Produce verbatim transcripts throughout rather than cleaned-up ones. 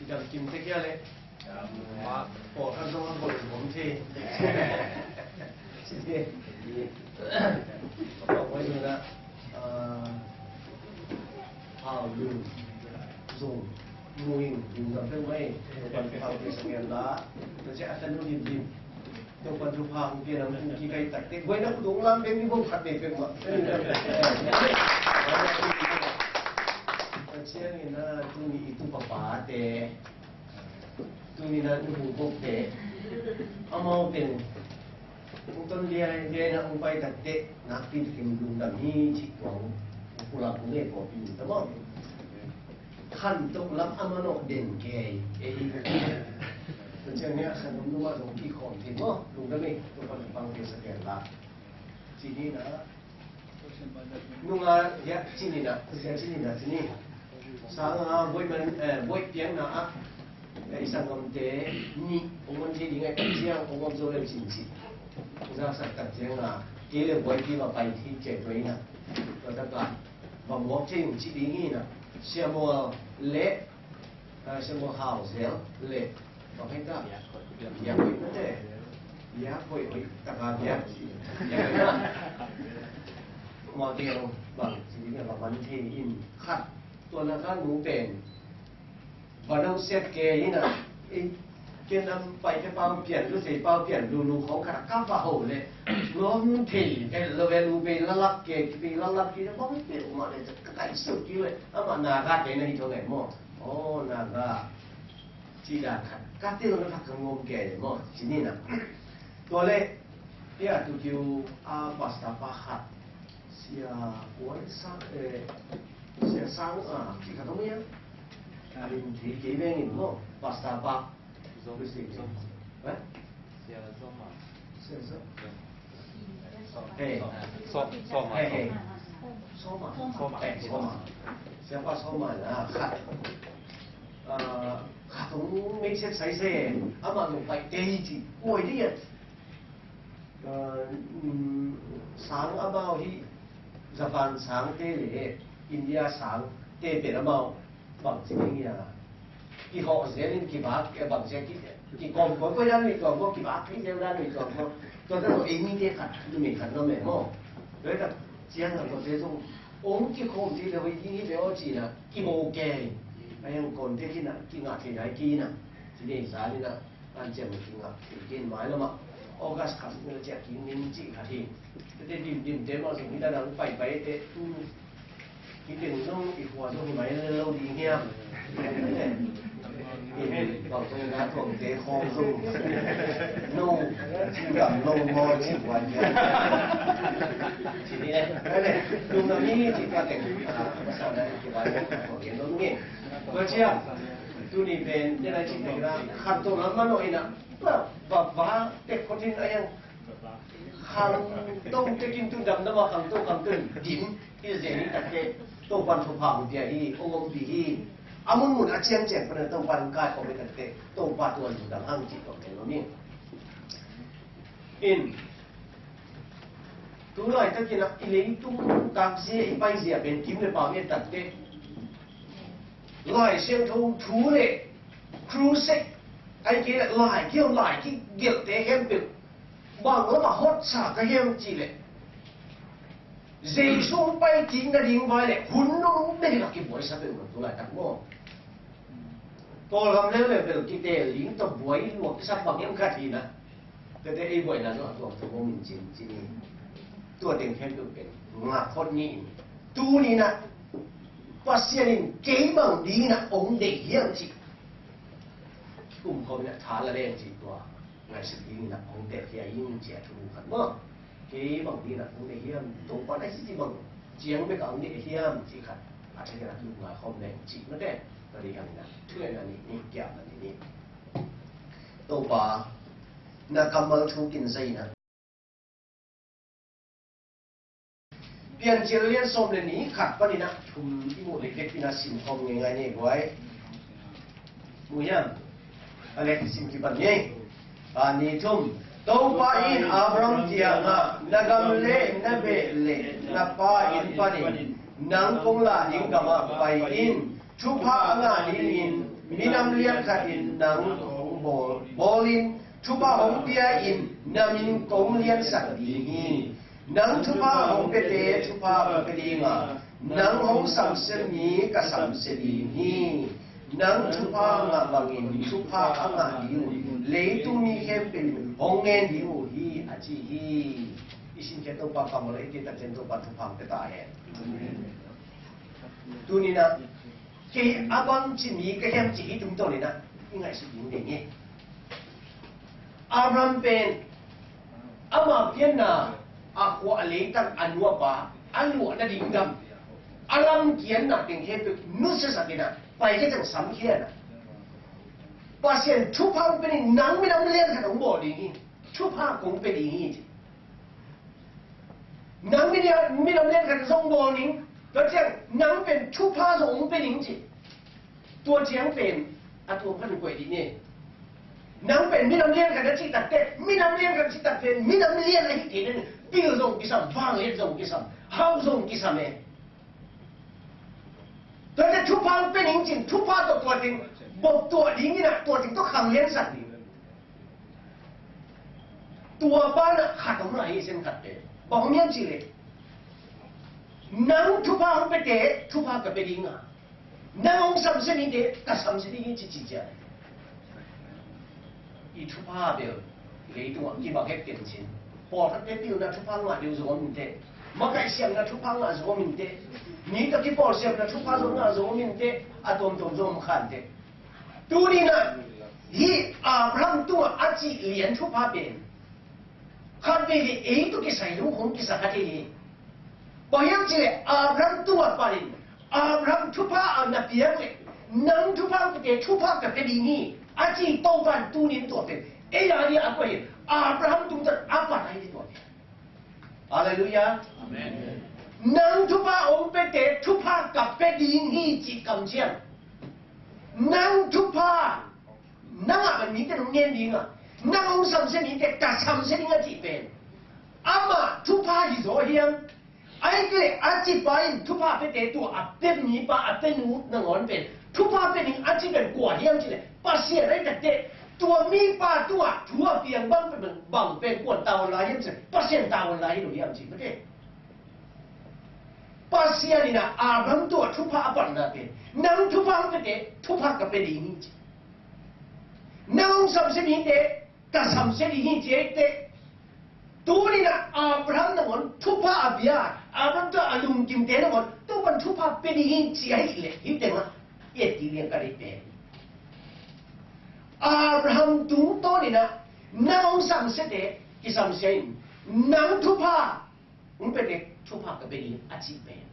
Dam kim tek hia le. Ma, pawlkhat zong a bol bom thei. Sini. Pawlkhat zong a, ah, hau lung, zong, muing, lungdam peuhmah ei. Ban pau te sa ngen la. Na cia a tanu dim dim. Topan thupha hong pia lam hong kikai takte. Guai na khut hong lam peng ni bom khat nei peng mah. Tua ciangin a tuni i tupa pate, tuni na i hong bokte, amau pen hong ton liailiai na hong pai takte, nakpi takin lungdam hi cih tua hong pulak hong ngeipawh pi ta maw. Khantoh lam a manawh den kei ei. Tua ciang nia khantoh numa zong kikhawm thei maw. Lungdam ei, Topan thupha hong pia sa kei la. Ci ni na. Nunga, ya, ci ni na, ya, ci ni na, ci ni. Sanga, buai man, eh, buai piang na a. Eh, i sanggamte nih hong man thei ding a, tak ciang hong om zo leu cin ci. Zaksak tak ciang a, kei le buaipi va pai thei ciat tua hi na. Tua tak a, va muak thei ung ci ding hi na. Sia Mual le, ah, Sia Mual Hau Zel le, va pai ta. Ya, hoih na te. Ya, hoih, hoih, tak a ya. Ya, hoih na. Mual te bang, ci ding a va man thei in khat. Tua na ka nu pen. Vanau siat kei in a, i, ken am pai te pau pian lu thei pau pian lu lu khong khat a ka va ho le. Ngom thei, eh, lo ve lu bei la lak kei, bei la lak kei, bang peuhmah le, ka kai suk kei le. Amah Naga kei na hi thong eh maw. Oh, Naga. Ci dan khat. Ka te lo na khat ka ngom kei le maw. Ci ni na. Tua le, pia tu kiu a pastor pa khat. Sia Kuai Sang, eh, Sia Sang, ah, ci khat om ia. A min thei kei veng in maw, pastor pa. Zom, Christian. Zom. Eh? Sia Zom ah. Sia Zom. Zom. Hey. Som, Som ah, Hey, Som. Hey. Soma. Soma. Hey, Soma. Sia pa Soma na khat. Ah, khat ong mei siat sai se. Amah nong pai tei ci. Kuai dia. Aa, um, sang amau hi Japan sangte le India sangte pen amau bangci ding hia? Kihawh zelin kibak, eh, bangci ki, kikawm kawm koi dan mi tuam kawm, kibak kei zel dan mi tuam kawm. Tua ta lo ei mite khat, numei khat lo me maw. Tua ta ciang a tuate zong ong kikhawm ci le hoih ding hi ve aw ci na, kibo kei. A yang kawmte kina, kingah thei nai kina. Ci ding sa ni na. An ciang kingah kei kin mai lamah August khat na ciah kingin cih khat hi. Tete dimdimte mah zong hita dang paipai te. Hih teng zong i khua zong hi mai lo ding hiam? I hih bang zong na thuangte khawng zong no cih dam lo maw cih kuan hiam? Cih ni le. Lungdam hi cih kuan teng. Masa na i khua zong thuangte no nge. Tua ciang tuni pen tena cih teng na khanto lam manawh ina. Ba, ba, ba, tek khotin a yang. Khangto tekin tu damdam a khangto khangto in dim. Hi zen hi takte. Topan thupha hong pia hi, hong ompih hi. A munmun a ciangciang pana Topan hong kaikhawm hi takte. Topa tuan hong dam hang cih tawh kei lo ni. In. Tu laitakin a i leitung takzia i paizia pen kim le pam hi takte. Lai Siangtho thu le crusade, ai kei le lai kiau lai kigelhte khempeuh bang lamah hotsa ka hiam cih leh Jesu hong pai kik nading vai leh hun nung bek in a kibuaisak peuh lo tu laitak maw. Kawlgam leuleu bel kiteel ding tawh buai lua kisam bang hiam khat hi na. Tete ei buaina zong a tuamtuam om in cin cin hi. Tua teng khempeuh pen ngak phot ni in. Tuni in ah Pasian in kei bang ding in ah hong deih hiam cih kum khawm in ah tha la leng cih tua ngaihsut ding in ah hong deih hiam cih a thu khat maw. Kei bang ding in ah hong deih hiam, Topa na hi cih bang ciang bek a hong deih hiam cih khat a thei in ah thu ngai khawm leng cih mate. Tua ding hang in ah thu en a nih ni, kiam a nih ni. Topa na kammal thu kin zai in ah Piancil lian sawm le nih khat panin ah thum i muh leh bek in ah sim khawm ngeingai ni guai. Mu hiam? A leh sim kipan ni. A nih thum. Topa in Abraham kiangah na gam le na beh le na pa inn panin nang kong lah ding gamah pai in. Thupha a ngah dingin minam lian khat in nang hong bawl, bawl in. Thupha hong pia in, na min kong liansak ding hi. Nang thupha hong piate thupha ka pia ding a, nang hong samsia mi ka samsia ding hi. Nang thupha ngah bangin thupha a ngah ding uh leitung mi khempeuh in hong ngen ding uh hi, a ci hi. I sinkhia Topa kammal ei kei tak ciang Topa thupha hong pia ta hen. Tuni in ah kei a bang ci mi ka hiam cih hi tungtawn in ah i ngaihsut ding ding hi. Abraham pen ama pianna a khua a leitang a nu a pa a luah nading gam a lamkiatna teng khempeuh nusiasak in ah pai ka ciang samkhia in ah Pasian thupha hong pia in, nang minam lian khat hong bawl ding hi. Thupha kong pia ding hi ci. Nang minam, minam lian khat zong bawl ning. Tua ciang nang pen thupha zong hong pia ning ci. Tua ciang pen a tuam khat koih dih ni. Nang pen minam lian khat a cih tak teh, minam lian khat a cih tak teh minam lian ahi kei ning. Pil zong kisam, vangliat zong kisam, hau zong kisam e. Tua teh thupha hong pia ning cin, thupha tawh tua teng bok tuah ding in ah tua teng tawh khang liansak ding. Tua pan ah khat om lai hi, sen khat te. Bang om hiam cih leh, nang thupha hong piate thupha ka pia ding a, nang hong samsia mite ka samsia ding hi ci ci ciang. I thupha bel leitungah kibang het ken cin. Pawlkhatte pilna thupha ngah deuh zong om inteh. Makaihsiamna thupha ngah zong om inteh. Mi tawh kipawlsiamna thupha zong ngah zong om inteh. A tuamtuam zong om kha inteh. Tuni in ah hih Abraham tungah a cih lian thupha pen khat veve ei tawh kisai lo hong kisa kha thei hi. Bang hiam cih leh Abraham tungah panin Abraham thupha a na piak leh nang thupha piate thupha ka pia ding hi a ci Topa'n tuni in tua pen ei a ding a koih hi. Abraham tungtawn a pan ahi hi tua pen. Halleluiah. Amen. Nang thupha hong piate thupha ka pia ding hi cih kamciam. Nang thupha nang ah mite nong ngen ding a, nang hong samsia mite ka samsia ding a cih pen amah thupha hi zaw hiam? Ahih kei leh a cipa in thupha piate tua a pia mipa a pia nu nangawn pen thupha pia ding a ci pen kua hiam cih leh Pasian ahi takte tua mipa tungah thu a piang bang pen bang pen kuan tavuan lai hiam cih leh Pasian tavuan lai hi lo hiam cih mate. Pasian in ah Abraham tungah thupha a panna pen nang thupha hong piate thupha ka pia ding hi ci. Nang hong samsia mite ka samsia ding hi ci ei teh. Tuni in ah Abraham nangawn thupha a pia, Abraham tungah a lungkimte nangawn Topa'n thupha pia ding hi ci ahih leh hih tengah i et ding liang ka deih pen Abraham tungtawn in ah nang hong samsiate kisamsia in nang thupha hong piate thupha ka pia ding a cih pen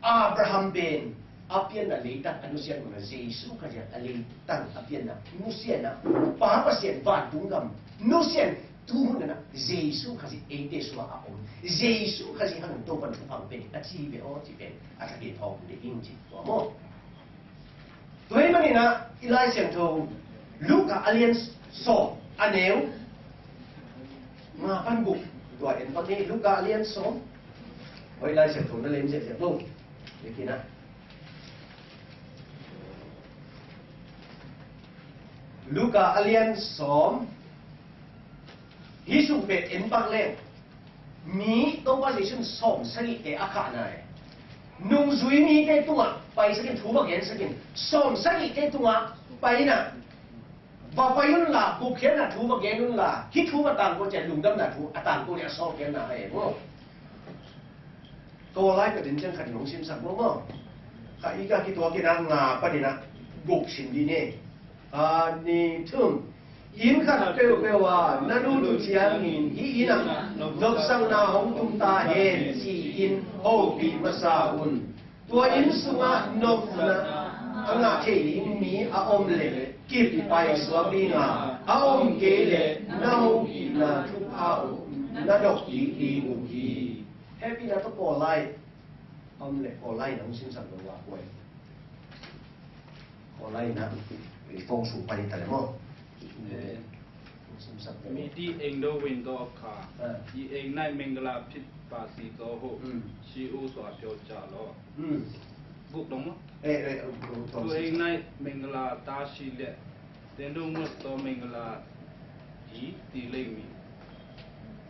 Abraham pen a pianna leitang a nusiatna Jesu Khazih a leitang a pianna nusiatna Pa Pasian vantung gam nusiat tu hun in ah Jesu Khazih eite sungah a om. Jesu Khazih hangin Topa'n thupha hong pia ding a ci hi ve aw cih pen a thakin phawk ding hi ing cih tua maw? Tua ahih manin ah i Lai Siangtho Luka a lian sawm a neu nga pan guk tua en pak ni. Luka a lian sawm. Hoi, Lai Siangtho na lem ziahziah bo. Biakinn ah Luka a lian sawm. Hih sung pen en pak leng. Mi Topa Jesu in sawm sagihte a khahna e. Nungzui mite tungah paisakin, thu va gensakin, sawm sagihte tungah paina. Va pai unla, gupkhiatna thu va gen unla, hih thu va tangko cian lungdamna thu a tangko le a sawlkhiatna a e maw. Kawlai ka din ciang khat in hong simsak maw maw. Ka i ka kituak in a nga panin a guk sim dih ni. A ni thum. Inn khat peuhpeuh ah na lut uh ciangin hih inn ah nopsakna hong tung ta hen ci-in hopih masa un. Tua inn sungah nopna a ngah thei ding mi a om leh kip paisuak ding a, a om kei leh na hopihna thupha uh na dok kik ding uh hi. Hehpihna tawh Kawlai a om leh Kawlai in hong simsak lo a kuai. Kawlai in a, i kong sung pan i ta leh maw. Eh, hong simsak lo. Midi engdo window of car. Ah. I engnaih mengala phit pa si to ho. Hmm. Si u sua pyo cha lo. Hmm. Guk dong maw? Eh, eh, guk dong. Tu engnaih mengala ta si leh. Tendung mut to mengala i ti leng mi.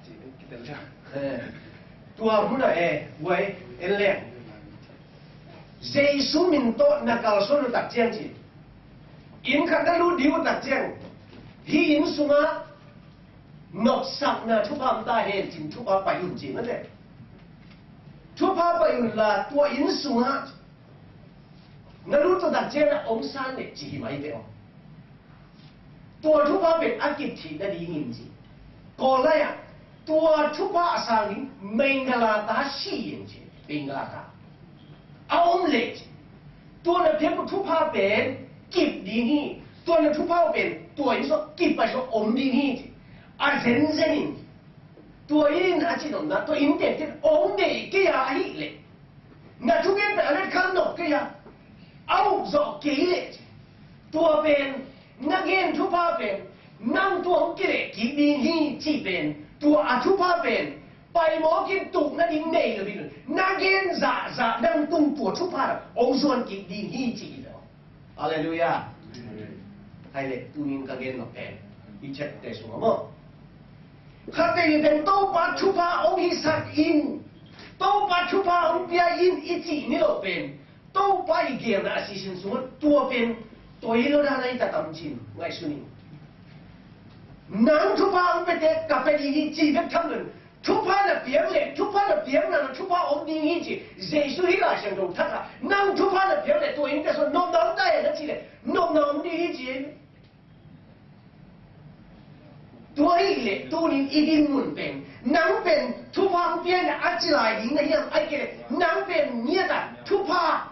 Ci, eh, kitel cia. Eh, tua huna e, wai, en leng. Jesu min tawh na kalsuan uh tak ciang ci. Inn khat na lut ding uh tak ciang. Hih inn sungah nopsakna thupha om ta hen cin thupha pai un ci na te. Thupha pai un la tua inn sungah na lut uh tak ciang na om san le ci hi mai te aw. Tua thupha pen a kip theih nadingin ci. Kawlai ah tua thupha a sang ding mengala ta si in ci. Mengala ta a om leh ci. Tua na piak uh thupha pen kip ding hi. Tua na thupha uh pen tua in sua kip a sua om ding hi ci. A zenzen in tua in a ci nopna tua in tenten om dei kei a ahih leh. Na thugen pen a let kham nop kei a, a uk zawh kei leh ci. Tua pen na gen thupha pen nang tua hong kileh kik ding hi ci pen tua a thupha pen paimawk in tuk nading nei lo ding. Na gen zahzah nang tung tua thupha hong zuan kik ding hi ci hi lo. Halleluiah. Hai le tunin ka gen nop pen i chapter sungah maw. Khatvei pen Topa thupha hong hisak in, Topa thupha hong pia in i cih ni lo pen Topa i gelna a sisin sungah tua pen toi lo dan a i tatam cin ngaihsun in. Nang thupha hong pete ka pe ding hi ci bek tham lo in, thupha na piang le thupha na piang nang thupha om ding hi ci. Jesu hi Lai Siangtho thak ah nang thupha na piang le tua in ka son nopna om ta e na ci le nopna om ding hi ci. Tua hi le tunin i din mun pen nang pen thupha hong piang na a ci lai ding na hiam ai ke le nang pen ngiat a thupha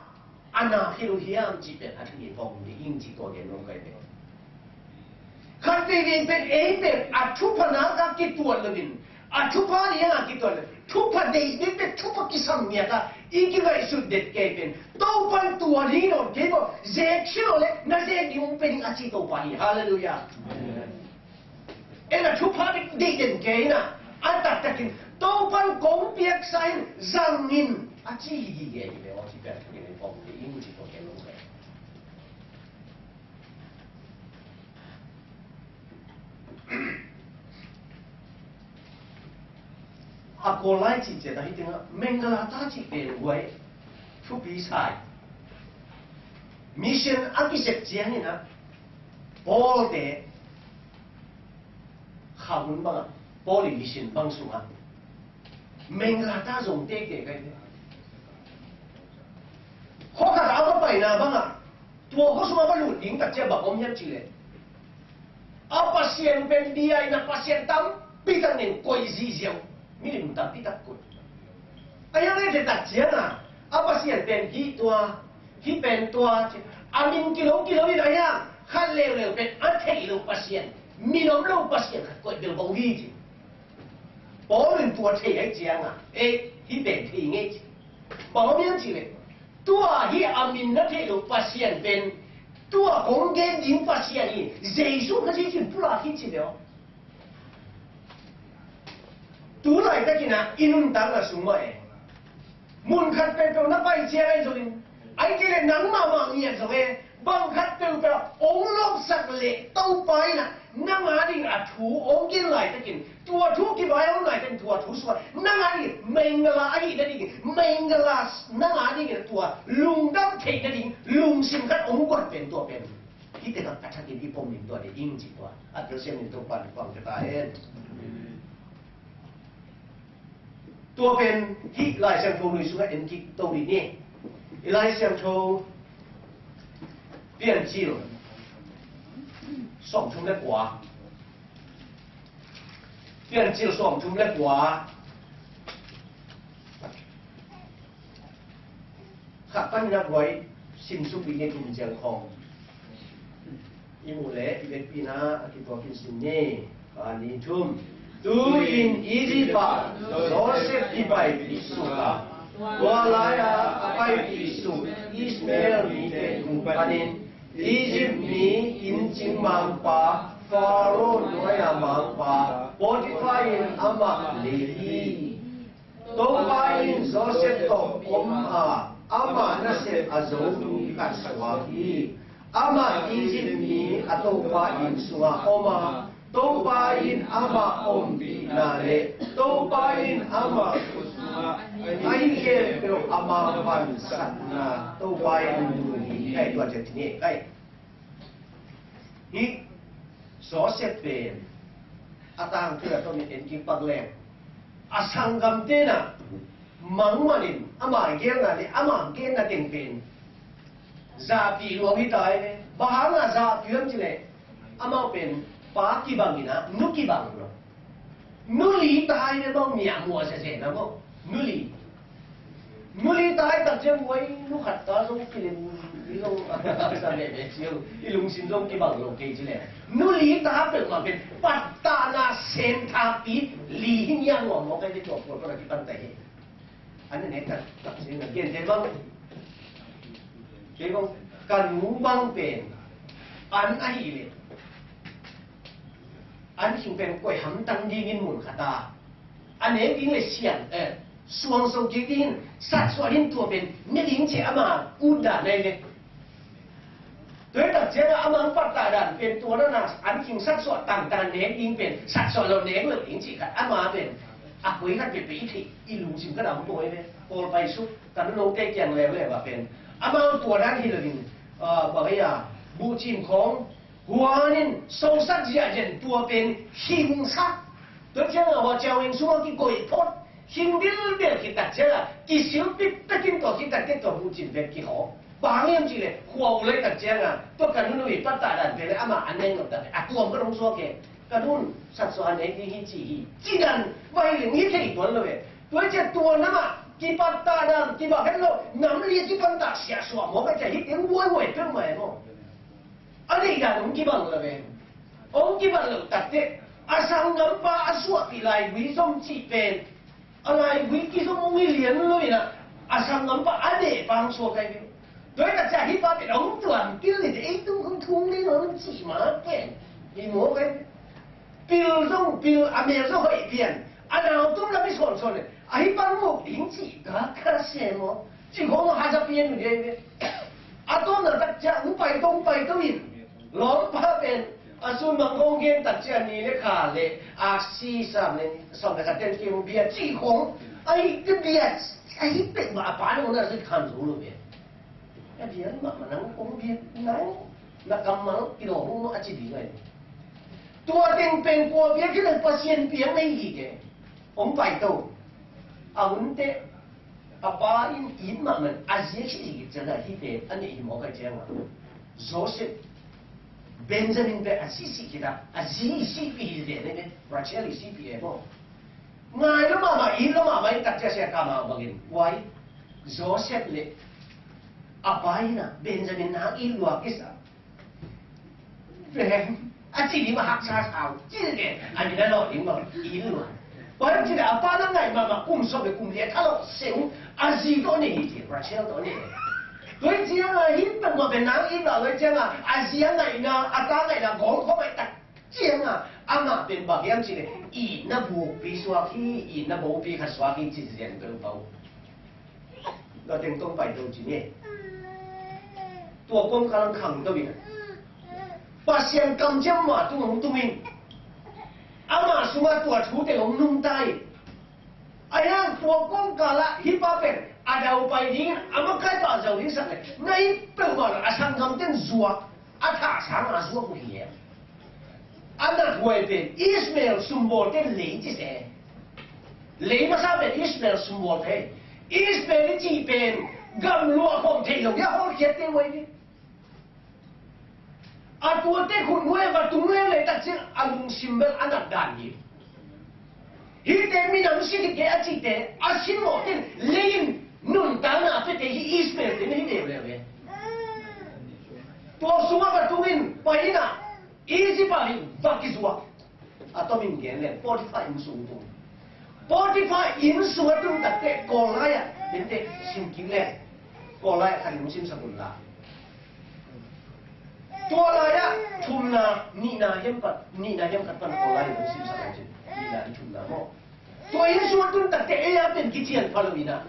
a na hi lo hiam ci pen a thu in hong ding ci tua gen nong kai pen. Khat veve pen ei pen a thupha nak a kituat lo in a thupha liang a kituat lo thupha deih ding pen thupha kisam miak a i kingaihsut det kei pen Topan tua ding nawn kei maw zek hi lo le na zek ding hong pe ding a ci Topa hi. Halleluiah. En a thupha deih den kei na a taktakin Topan kong piaksa in zang in a ci hi hi hi hi le aw ci pen thu in hong ding ci tua gen nong kai. A Kawlai cih ciat a hi tengah Mengala ta cih pen guai thupi sai. Mission a kisep ciangin a Paul te kha hun bangah Paul i mission bang sungah Mengala ta zong teke kai te. Khua khat a va paina bangah tua khua sungah va lut ding tak ciah bang om hiam cih leh a pasian pen diaina pasian tampi tak nen koih zihziau. Milim tampi tak koih. A hiang leh tak ciangah a pasian pen hih tua hih pen tua a min kilo kilo in a hiang khat leuleu pen a theih lo pasian min om lo pasian khat koih bel bang hi ci. Paul in tua thei ahi cianga ei hih pen thei ngei ci. Bang om hiam cih leh tua hi a min na theih loh Pasian pen tua kong gen ding Pasian hi. Jesu Khazih cin pulak hi ci leh aw. Tu laitakin ah i nuntakna sung mah e mun khat peuhpeuh na pai ciang ahi zongin ahi kei leh nang mahmah ngiat zong e bang khat peuhpeuh ong lawpsak leh Topa in ah Nang a ding a thu hong gen laitakin, tua thu kivai hong laitakin, tua thu suah nang a ding mengala ahih nadingin, mengala nang a dingin tua lungdam theih nading lungsim khat hong guan pen tua pen. Hihte khat a thakin i pom ding tua ding ing ci tua a telsiam in Topa in pang ka ta hen. Tua pen hih Lai Siangtho nui sungah en kik to dih ni. I Lai Siangtho Piancil sawmthum le kua. Piancil sawmthum le kua. Khat panin a guai simsuk dih ni, thum ciang khawng. I muh leh i vekpi-in a kituakin sim ni. Khat, nih, thum. Tu-in Egypt ah Joseph kipaipih suk a, tua lai-ah a paipih suk Ishmael mite tung panin Egypt mi inncing mangpa, Pharaoh nuai-a mangpa Potiphar in amah lei hi. Topa in Joseph tawh om a, amah nasep a zo mi khat suak hi. Amah Egypt mi a topa inn sungah om a, Topa in amah ompihna le Topa in amah a inn khempeuh a mangpansakna Topa in mu hi. Kai, tua ciang ci ni, kai. Hih Joseph pen a tangthu a tomin en kik pak leng, a sanggamte na mang manin ama gelna le ama genna teng pen zahpih lua hi ta hi ve. Bang hanga zahpih hiam cih leh amau pen pa kibang in a nu kibang lo. Nu li ta hi ve, bang miah muah zeze na maw. Nu li. Nu li ta hi tak ciang, uai, nu khat ta zong kilem, i zong sa mehmeh ciang, i lungsim zong kibang lo kei ci leh. Nu li ta peuhmah pen pattahna semthakpi li hi ngiat nuam maw, kei tua pawl pawl a kipan ta hi. An ne tak tak ciang a gentehna bang, kei bang, ka nu bang pen an ahih leh an khing pen koih hamtang dingin mun khat a, a nek ding le siang, eh, suangso kik dingin satsuah in tua pen ne ding ci ama utdan ahi ve. Tua hi tak ciangin amah hong pattah dan pen tua na, an khing satsuah tangtang nek ding pen satsuah lo nek lo ding ci khat ama pen a koi khat peuhpeuh i theih i lungsim khat a om ahi ve. Pawl pai suk, ka nu note kiang leuleu a pen amau tua dan hi lo ding, ah, bang hi a, buhcin khawng huan in sosak ziahziah in tua pen khingsak. Tua ciangin hua ciau ing sungah kikoih phot. Khing bilbel khit tak ciangin kisilpih pekin tua khit tak ciang tua buhcin pen kikhawm. Bang hang hiam cih leh khua uh lai tak ciangin tua ka nunu i pattah dan pen leh amah a neng lo tak a tuam ka dong suak e. Ka nun satsuah a nek ding hi ci hi. Ci dan vai leng hi thei tuan lo e. Tua ciang tua namah kipattah dan kibang het lo. Nam li kipattah siahsuah maw ka ciah hi teng buaibuai peuhmah e maw. A deih dan hong kibang lo ve. Hong kibang lo takteh a sanggampa a suahpih laigui zong cih pen a laigui kizom hong hi lian lo in a, a sanggampa a dehpa hong suak ahi ve. Tua hi tak ciang hih pa pen hong tuam pil ni teh ei tung hong thung ding hong cih mah pen hi mawk ahi ve. Pil zong pil, a mel zong hoih pian, a nau tum lam i sawnsawn le ahi pan muk ding cih ka kha se maw? Cih khawng a haza pian uh dei ve. A tawpna tak ciang hong paito, hong paito in lawmpa pen a sun mang hong gen tak ciang ni le kha le aksi sam le sawm le khat ten kim bia cih khawng ahi te bia ahi pek mah a pa nong na zit khan zo lo ve. A biak mahmah nang kong biak nang na kammal kidawm uh maw a ci ding ahi. Tua teng pen kua biak hi le Pasian piang na hi hi ke. Hong paito. A hunte a pa in it mahmah a zia khit zikit ciang a hite a neih hi mawk a ciang a. Joseph Benjamin pen a sisih khit a, a zi i sihpih hi ve ne ve. Rachel i sihpih e maw. Ngai lo mahmah, it lo mahmah, i tak cia sia ka mah bangin. Why? Joseph le a pa in a Benjamin nang it lua kisa. Veng a ci ding mah haksa sau ci le a min a lawh ding mah it lua. Why ci le a pa nang ngai mahmah kum sawm le kum li a tha lo seu a zi tawh nei hi ci, Rachel tawh nei. Tua hi ciang a hin peuhmah pen nang it lua lo ciang a a zi a ngaihna a ta ngaihna gawm khawm a i tak ciangin amah pen bang hiam cih leh itna bukpi suak hi, itna bopi khat suak hi ci zian peuhpeuh. Tua teng tawh pai to ci ni. Tua kawmkal khangto in Pasian kamciam amah tung hong tung in, amah sungah tua thu teng hong nungta in, a hiang tua kongkal ah hih pa pen a daupai dingin a makaipa zau ding sak leh, na it peuhmah lo a sanggam ten zuak, a thah sang a zuak uh hi e. A nathuai pen Ishmael sumbawlte lei ci se. Lei masa pen Ishmael sumbawlte. Ishmael i cih pen gamluah khawm thei lo hi a, hawlkhiatte uh ahi hi. A tuate khut nuai a va tung leuleu tak ciang a lungsim bel a nat dan hi. Hihte minam si kik e a cihte a simmawhte in lei in nuntakna a piate hi Ishmael te in hi leuleu e. Tua sungah va tung in pai in ah Egypt ah hi va kizuak. A tomin gen leng Potiphar inn sung tung. Potiphar inn sung a tung takteh Kawl lai-ah, dente sim kik leng Kawl lai-ah khat in hong simsak un la. Tua lai-ah thumna, nihna hiam khat, nihna hiam khat pan Kawl lai-ah hong simsak un cin. Nihna le thumna maw. Tua inn sung a tung takteh ei a pen kician pha lo in ah.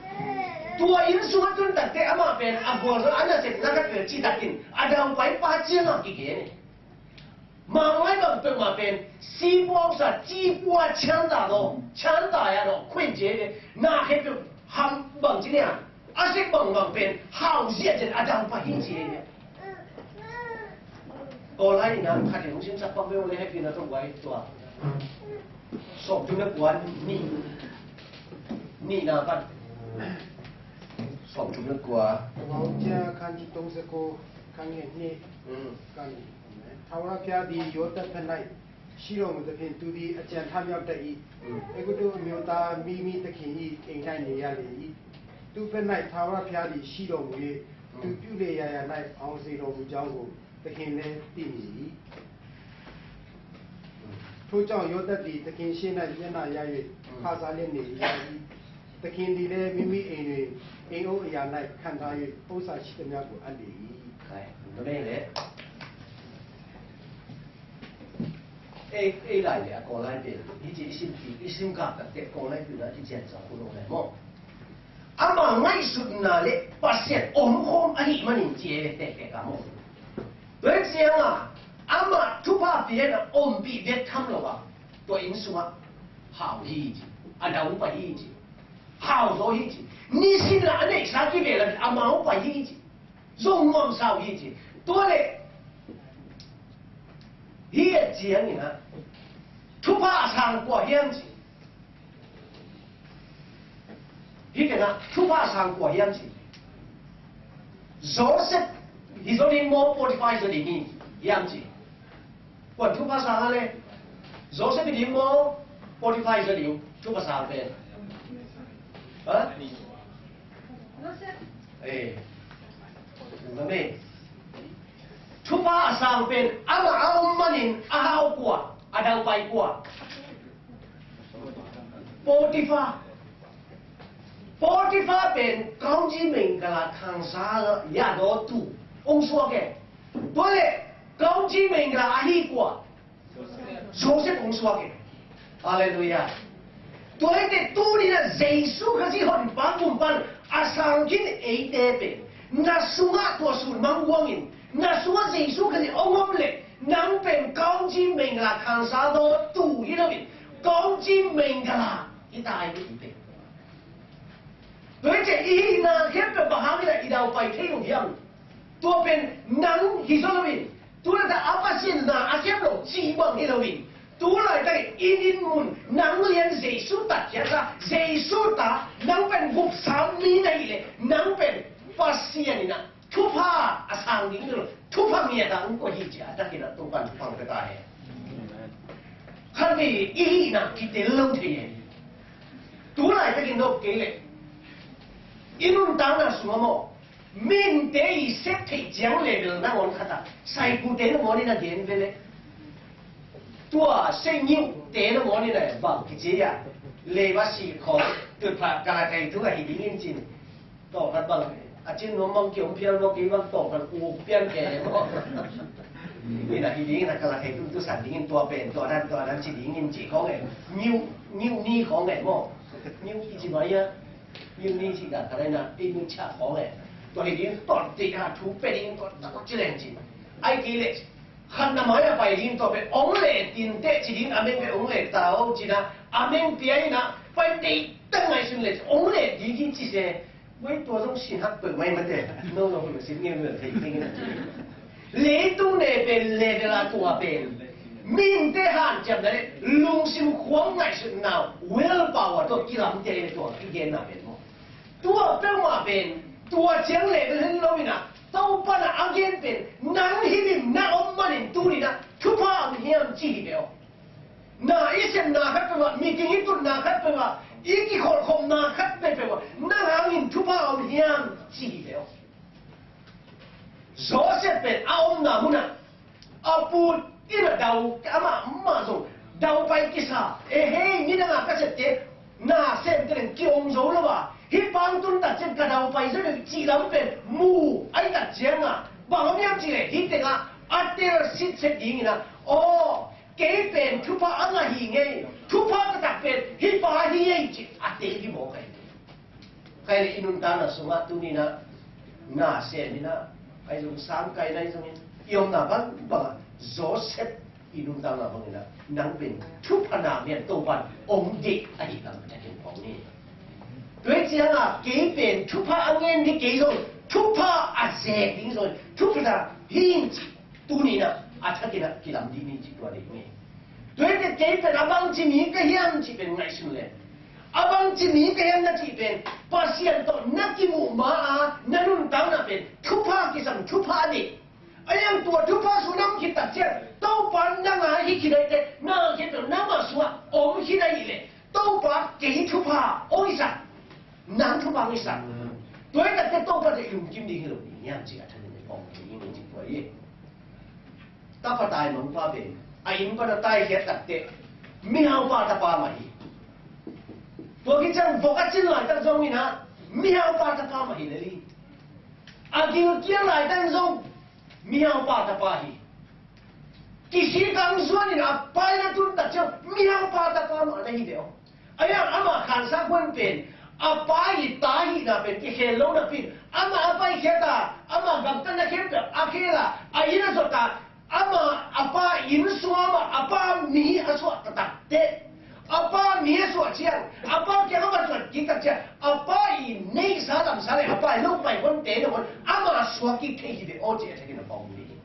Tua inn sung a tung takteh amah pen a gualzo a nasepna khat pen citakin a daupai pa ciangah kigen e. Manglai bang peuhmah pen, sipuaksa, cipua, cianta daw, cianta ya daw, khuin cie ve, na khe peuh ham bang ci nia, a sek bangbang pen, hau ziahziah a dang pah hi cie ve. Aw lai na, khat in hong simsak pah ve aw le, hehpihna tawh guai tua. Sawmthum le kua ni, nihna pan. Sawmthum le kua. တကောင်းကျမ်းခန်းကြီး သုံးဆယ့်ကိုး ခန်းငယ်နှစ် อืม ကနေ ထာဝရဘုရားသည် ယောသပ်ဘက်၌ ရှိတော်မူသဖြင့် သူသည် အကြံထမြောက်တတ်၏။ อืม အဲဂုတ္တုအမျိုးသား မိမိသခင်၏ အိမ်၌နေရလေ၏။ သူ့ဘက်၌ ထာဝရဘုရားသည် ရှိတော်မူ၍ อืม သူပြုလေရာရာ၌ အောင်စေတော်မူကြောင်းကို သခင်လည်းသိမြင်၏။ ထို့ကြောင့် ယောသပ်သည် သခင်ရှေ့၌ မျက်နှာယိုင်၍ ခစားလျက်နေရ၏။ သခင်သည်လည်း မိမိအိမ်တွင် အိမ်အုပ်အရာ၌ ခန့်ထား၍ ဥစ္စာရှိသမျှကို အပ်လေ၏။ ကဲ၊ မ့ၢ်လဲၣ်၊ အဲ၊ အဲၣ်ဒိးလဲၣ် အကီၢ်လၢ်တဲ၊ ဟံးက့ၤ အံၣ်စရ့လး အံၣ်စရ့လးကပ်တဲ့ ကီၢ်လၢ် ပြုနာ ကီၢ်ကျဲးစၢး ခိၣ်နူာ်လဲၣ် မ့ၢ် အမၤငါ့ၢ်ဆူၣ်နၤလၢ ပှၤစဲးအိၣ်မူခိၣ်အဟံၣ်မးန့ၣ် ကဲတဲကဲကမူၣ် ပစံးငါ အမၤထုကဖၣ်ပျဲနၤ အိၣ်ဘံၣ်ဘဲထၢမ်လီၤဘၣ် တွၢ်အံၣ်စူၤ ဟးဟံၣ်က့ၤ အဒၣ်အူပှၤဟံၣ်က့ၤ ဟးဇီဟံၣ်က့ၤ နံၣ်စံလၢအန့ၣ် ကစၢ်ကီးဘဲလၢ အမၤအူပှၤဟံၣ်က့ၤ ယိၣ်မီၢ်မဆါဟံၣ်က့ၤ တွၢ်လဲၣ် ဟံၣ်အက့ၤန့ၣ် ထုကဖၣ်အဆၣ်ကွၢ်ဟံၣ်က့ၤ ဟံၣ်က့ၤနၤ ထုကဖၣ်အဆၣ်ကွၢ်ဟံၣ်က့ၤ Joseph ဟံၣ်ဇီဒံးမီၢ် Potiphar ဟံၣ်ဇီဒံးဟံၣ် ဟံၣ်က့ၤ ကွၢ်ထုကဖၣ်ဆၣ်လဲၣ် Joseph ဟံၣ်ဒံးမီၢ် Potiphar ဟံၣ်ဇီဒံး ထုကဖၣ်ဆၣ်ပဲ ဟါ အေး မ့ၢ် ထုကဖၣ်အဆၣ်ပဲ အမၤအူမးန့ၣ် အဟးကွၢ် အဒၣ်ပာ်ကွၢ် Potiphar Potiphar ပၢ် ကောင်းကြီးမင်္ဂလာခံစားရသောသူ အုံးစွာကဲ တွၢ်လဲၣ် ကောင်းကြီးမင်္ဂလာ အဟံၣ်ကွၢ် Joseph အုံးစွာကဲ Hallelujah တွၢ်လဲၣ် တူၢ်ဒံးနၤ ယ့ၣ်ၡူးခရံာ်ဟီၣ်ပၢ် မုၢ်ပၢ် အဆၣ်က့ၤ အဲၣ်တဲပၢ် နဆူငါ တွၢ်ဆူၣ်မၢ်ဝါငိၣ် နဆူငါ ယ့ၣ်ၡူးခရံာ် အုံးငိုၣ်လဲၣ် နပၢ် ကောင်းကြီးမင်္ဂလာခံစားသောသူ ဟံၣ်လီၤ ကောင်းကြီးမင်္ဂလာ ဟံၣ်တၢ်ဟံၣ်ပၢ် တွၢ်က့ၤ အံၤ နဟ့ၣ်ပှၤဘၣ်ဟါမ့ၢ်ဒၣ် အံၤဒၣ်ပှၤဟံၣ်ထီၣ်ယံၤ တွၢ်ပၢ် နဟံၣ်စီလီၤမ့ၢ် တွၢ်လၢတၢ်အပၢ်စံးနၤ အကဲဘျီၣ် စံးဘၣ်ဟံၣ်လီၤမ့ၢ် တွၢ်လၢတၢ်အံၤ နမုၢ် နလၢယဲၢ် ယ့ၣ်ၡူးတၢ်ဖျဲးသး ယ့ၣ်ၡူးတၢ် နပၢ်ဂုၢ်ဆၢမံၤနၤအံၤလဲၣ် နပၢ် ပှၤစံးယၤန့ၣ်နၤ ထုကဖၣ်အဆၣ်ဒံးလီၤ ထုကဖၣ်မံၤအတၢ်အုၣ်ကီၢ်ဟံၣ်က့ၤ အတၢ်က့ၤနၤ တိာ်ပာ်ထုကဖၣ်ကတၢၢ်ဟဲ ခါန့ၣ် အံၤဟံၣ်နၤ က့ၤတဲလီၤထဲယဲၢ် တွၢ်လၢတၢ်က့ၤနီၣ်က့ၤလဲၣ် အံၤနုၢ်တၢ်နၤဆူမီၢ် မ့ၢ်တဲအံၤ စက်ထိတ်ကြံလဲၣ် နဂီၢ်ခါတၢ် စဲးကူတဲနမီၢ်န့ၣ်နဂ့ၢ်ဝဲလဲၣ် တွၢ်စဲးညိၣ်တဲနမီၢ်န့ၣ်နဘၣ်ကစ့ယၤ လဲၤဘၣ်စံးခီ တုၤဖးကလၤကံ တုၤကဟံၣ်ဒ်အံၤက့ၤန့ၣ် တီၢ်ဖးဘၣ် အက့ၢ်နီၢ်မီၢ်က့ၤ အုံဖျဲၣ်ဘီက့ၤဘၣ် တီၢ်ဖးအိၣ်ဖျဲၣ်ကဲမီၢ် မ့ၢ်နဟံၣ်ဒ်အံၤနကလၤကံ တုၤစံးဒ်အံၤ တွၢ်ပၢ် တွၢ်ဒၣ် တွၢ်ဒၣ်စံးဒ်အံၤက့ၤခီလဲၣ် ညိၣ်နံၣ်ခီလဲၣ်မီၢ် ညိၣ်အံၤစံးမီၢ်ယၤ ညိၣ်နံၣ်စံးဒၣ် ကရၢနၤ အ့ၣ်ညိၣ်ဆၣ်ခီလဲၣ် တွၢ်ဟံၣ်ဒ်အံၤ တွၢ်တ့ၢ်အထူပၢၢ်ဒ်အံၤ တွၢ်တၢ်ကီၢ်ကလဲၣ်စံး အံၤက့ၤလဲၣ် Khat na mai-ah pai ding tua pen hong let ding teh ci ding, a meng pen hong let ta o ci-in ah, a meng pia in ah, pai deih teh ngaihsun leh hong let ding hi ci se. Wei, tua zong sin hak peuhmah hi mate. No, no, no, sin ngeungeu thei ding hi na. Leitung ne pen level a tua pen mihingte hanciamna leh lungsim khuang ngaihsutna, will power tawh kilamte in tua kigenna pen maw. Tua peuhmah pen, tua ciang level hi lo in ah, Topa in ah a gen pen, nang hih in na om manin tuni in ah thupha om hiam ci hi ve aw. Na i sepna khat peuhmah, meeting i tutna khat peuhmah, i kikholhkhopna khat peuhmah, nang hangin thupha om hiam ci hi ve aw. Joseph pen a omna munah a pu in a dau, amah mah zong dau pai kisa. E hei, nidangah ka septe na semte leng kiom zo lo a, hih pa hong tun tak ciang ka dau pai zo ding cih lam pen mu ahih tak ciangah, bang om hiam cih leh hih tengah a tel sitset dingin ah, aw, kei pen thupha a ngah hi ing ei, thupha taktak pen hih pa hi ei cih a tel hi mawk ahi. Khai le i nuntakna sungah tuni in ah, na sem in ah, ahi zong sangkaina ahi zongin, i omna bangbang ah, Joseph i nuntakna bangin ah, nang pen thupha na mian Topa in hong deih ahih lam a thakin phawk ni. Tua hi ciangah kei pen thupha a ngen ding, kei zong thupha a zek ding zong, thupha na hi ing cih tuni in ah a thakin ah kilam dih ni cih tua deih ing ei. Tua hi teh kei pen a bangci mi ka hiam cih pen ngaihsun leh, a bangci mi ka hiam na cih pen Pasian tawh na kimuh ma-a na nuntakna pen thupha kisam, thupha a deih. A hiang tua thupha suah na om khit tak ciang Topa in nang a hi khit ahih teh, na khit tawh nangmah sungah om khit ahih leh Topa kei thupha hong hisak, nang thupha hong hisak. Tua hi tak teh Topa tawh i lungkim ding hi lo ding hiam cih a thakin i pawng ding hi cih tua hi. Tapa taimangpa pen a inn pan a taikhiat tak teh mihaupa tapa mah hi. Tua khit ciang vok a cin laitak zongin ah mihaupa tapa mah hi lel hi. A gilkial laitak zong mihaupa tapa hi. Kisik a hong zuan in a pa inn a tun tak ciang mihaupa tapa mah na hi ve aw. Ahi hang ama khansa khuan pen a pa i ta hihna pen kikhel lo napi in, ama a paikhiat a, ama gamtatna khempeuh a khel a, a inn a zot a, ama a pa inn sungah amah a pa mi a suah taktak teh, a pa mi a suah ciang, a pa kiang a va zuan kik tak ciang, a pa i neihsa lamsa le a pa i lopai huante nangawn ama suak kik thei hi ve aw ci a thakin a pawng ding hi.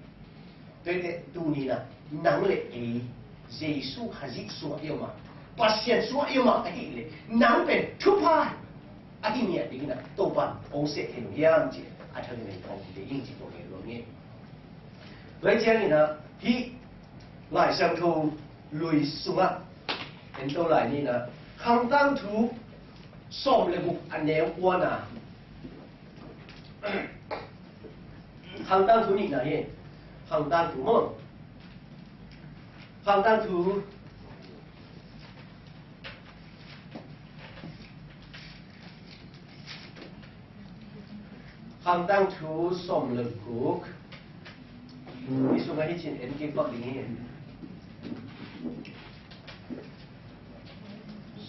Tua hi teh tuni in ah nang le ei Jesu Khazih sungah i om a, Pasian sungah i om a ahih leh nang pen thupha a hi ngiat dingin ah Topa in hong seh thei lo hiam cih a thakin ah i pawng ding hi cih tua hi lo nge. Tua hi ciangin ah hih Lai Siangtho Lui sungah en to lai ni in ah, Khangtangthu sawm le guk a neu kuana, Khangtangthu nihna hi. Khangtangthu maw? Khangtangthu, Khangtangthu sawm le guk. Hih sungah hih cin en kik bak ding hi.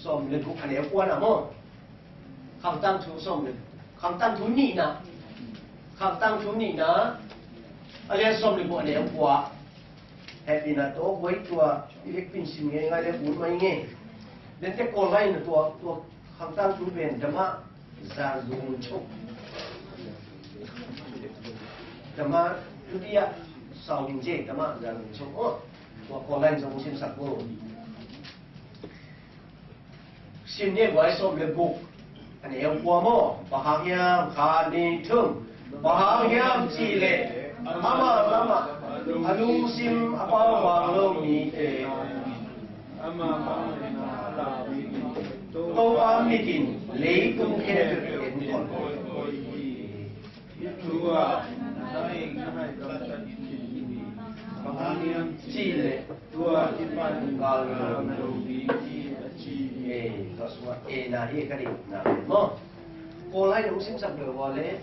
Sawm le guk a neu kuana maw? Khangtangthu sawm le, Khangtangthu nihna, Khangtangthu nihna a lian sawm le guk a neu kua. Hehpihna tawh guai tua i vekpi in sim ngeingai le un mai nge. Lente Kawl lai in tua, tua Khangtangthu pen dama zazung chok. Dama tudia saungin je dama zazung chok. Oh, tua Kawl lai in zong simsak bo. Sim ni guai sawm le guk a neu kua maw? Bang hang hiam, khat, nih, thum. Bang hang hiam cih leh amah lamah a lungsim a pau vang lo mite, Topa mit in leitung khempeuh en khol. Hih thu ah na eng na hai gamtat khin hi. Bang hang hiam cih leh tua kipan gallo ding hi, a ci hi. Eh, tua sungah eh na hi ka deihna maw? Kawl lai in hong simsak beh ua leh,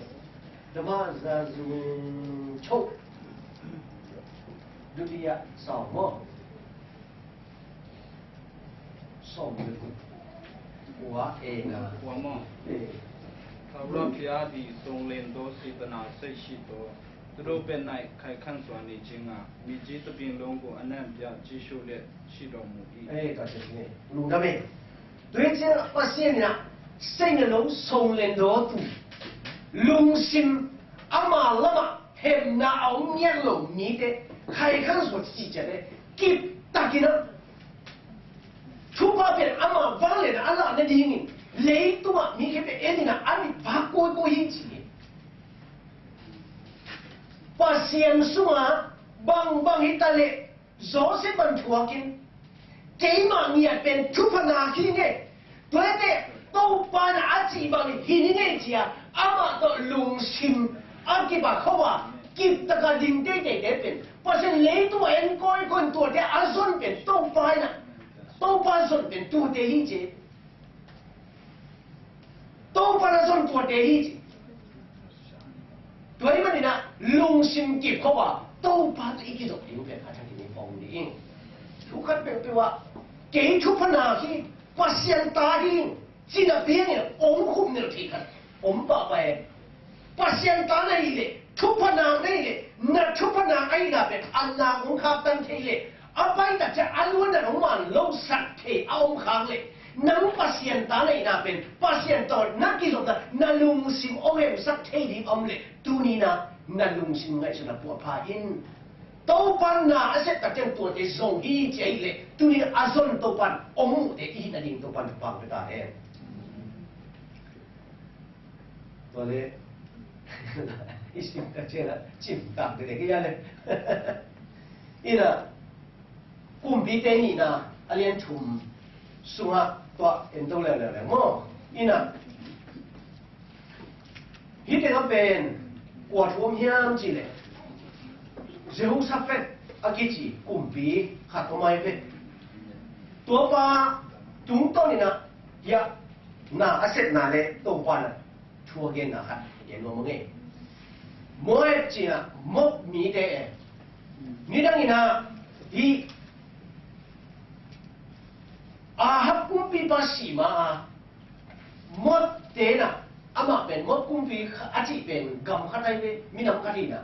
dama zazung chok, dutiya saung maw? Sawm le guk. Kua, eh, na. Kua maw? Eh. Thawra phia di song len do si bana sai si do. Tua pen nai khai khan sua ni cinga, mi ci tabing long gu a nan pia ci su le ci dong mu i. Eh, ka ci ni. Lungdam e. Tua ciang Pasian in a, sei na lo song len do tu. Lungsim ama lama hemna a om ngiat lo mite khai khan sua ci ciat e. Kip takin a. Thupha pen ama vang le na a la na dingin. Leitungah mi khe pe en in a, a mit vak koi koi hi ci. Pasian sunga bangbang hi ta leh Joseph ban thuakin, keimah ngiat pen thupha nak hi nge. Tuate Topa na a cih bang hi ni nge cia, amah tawh lungsim a kibat kho a, kiptaka ding teiteite pen Pasian leitung a en kawikawi in tuate a zon pen Topa in a, Topa zon pen tuate hi ci. Topa na zon tuate hi ci. Tua ahih manin a lungsim kip kho a, Topa tawh i kizop ding pen a thakin i pawng ding. Thu khat peuhpeuh ah, kei thupha nak hi, Pasian ta hi, cina piangin ong khum nel thei khat om pahpah e. Pasian ta na hih leh, thupha nak na hih leh, na thupha nak ahihna pen a nak ong khaktan thei leh, a pai tak ciang a luan na nong man lo sak thei a om khak leh, nang Pasian ta na hihna pen Pasian tawh na kizopna, na lungsim ong hemsak thei ding om leh, tuni na, na lungsim ngaihsutna puahpha in. Topan na a sep tak ciang tuate zong hi ci ahih leh, tuni a zon Topan ong muhte i hih nading Topan thupha ong pia ta hen. Tua le i sim tak ciang a cim tak te te kia le. Ina Kumpite nihna a lian thum sungah tua en to leuleu leu maw? Ina hih tengah pen kua thu om hiam cih leh, Jehoshaphat a kici kumpi khat om ai ve. Tuapa tungtawn ina hiah na a sepna le Topa na thu a genna khat gen nuam ing e. Moab cih a Moab mite e. Nidang ina hih Ahab kumpipa si ma a Moab te na, amah pen Moab kumpi a cih pen gam khat ai ve, minam khat hi na.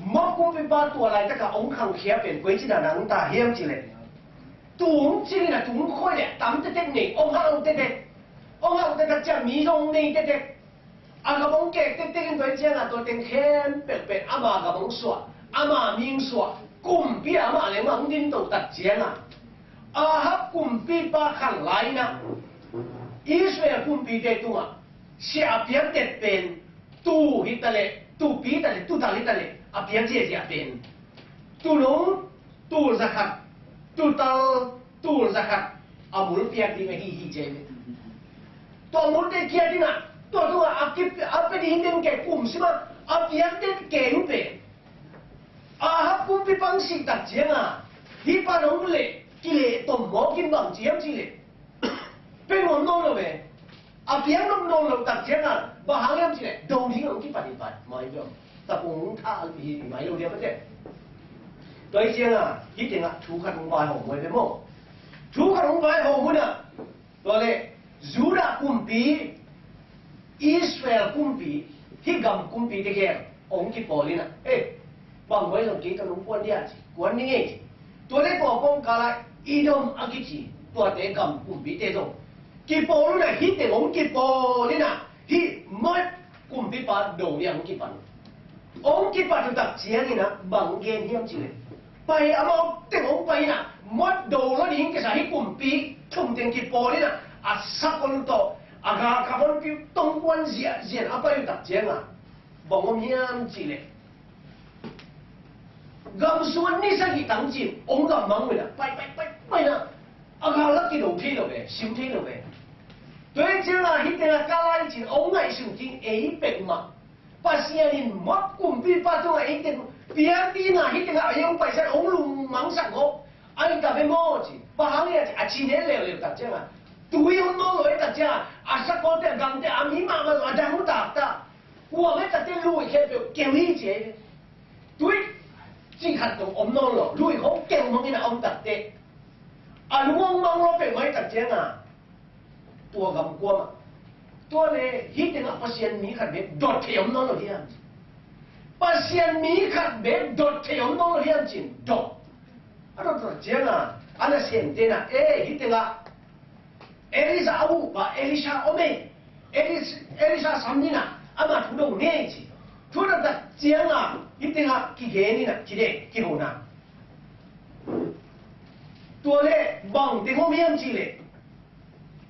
Moab kumpipa tua laitaka ong khangkhia pen koici na nang ta hiam cih leh, tung cih na tung khoi le tam tetek nei, ong hau tetek, ong hau tetek ciang mi zong nei tetek. A gam ong kek tektek in tua ciangin tua teng khempeuh pen ama gam ong suah, ama mi ong suah, kumpi amah leng mah ong din to tak ciangin Ahab kumpipa khang lai-in ah Israel kumpite tungah sia a piaktet pen tu hi ta leh, tupi hi ta leh, tutal hi ta leh a piak ziahziah pen tulung, tul zakhat, tutal, tul zakhat a mul piak ding ahi hi ci hi. Tua multe kia ding ah, tua tungah a kip, a pia ding den kei kum sim ah, a piak den kei uh pen Ahab kumpipa ong sih tak ciangin hih pa nong leh kileh tom mawk in bang ci hiam cih leh, pia nuam nawn lo ve. A piang nop nawn lo tak ciangin bang hang hiam cih leh do ding ong kipan hi pai mai bia. Takung tha hi mai lo dia mate. Tua hi ciangin hih tengah thu khat ong vaihawm mai ve maw? Thu khat ong vaihawm un ah, tua leh Judah kumpi, Israel kumpi, hih gam kumpite khempeuh ong kipawl in ah, eh, bang vai zong kei tawh nong kuan dia ci, kuan ning ei ci. Tua leh tua kawmkal ah Edom a kici tuate gam kumpite zong kipawl un ah, hih teng ong kipawl in ah, hih Moab kumpipa do dia ong kipan. Ong kipan uh tak ciangin ah bang gen hiam cih leh, pai amau teng ong pai in ah, Moab do lo ding kisa hih kumpi thum teng kipawl in ah, a sakol tawh, a galkap honpi tawh ong kuan ziahziah a pai uh tak ciangin bang om hiam cih leh, gam sung ni sagih tang cin ong gam mang uh in ah, pai pai pai pai in ah, a gal lak kido thei lo ve, sim thei lo ve. Tua hi ciangin hih tengah ka lai cin ong ngaihsun ding ei peuhmah. Pasian in Moab kumpipa tungah ei teng piak ding a, hih tengah ei ong paisan ong lungmangsak ngawh. Ai ta ve maw ci, bang hang hiam ci, a ci nen leuleu tak ciangin tui om nawn lo ei tak ciangin, a sakolte, a gamte, a mi mahmah lo a dang uh taktak. Kuamah ei tak teh lui khempeuh keu hi ci ei ve. Tui cih khat tawh om nawn lo, lui khong keu mang in a om tak teh, a lung ong mang lo peuhmah ei tak ciangin tua gam kuamah. Tua leh hih tengah Pasian mi khat bek dot thei om nawn lo hiam? Pasian mi khat bek dot thei om nawn lo hiam ci-in dot. A dot tak ciangin a nasemte in, eh, hih tengah Elijah a upa Elisha om e. Elis-, Elisha sam ni in, ama thu dong ni e ci. Thu dot tak ciangin hih tengah kigen in, kidek, kihona. Tua leh bang teng om hiam cih leh,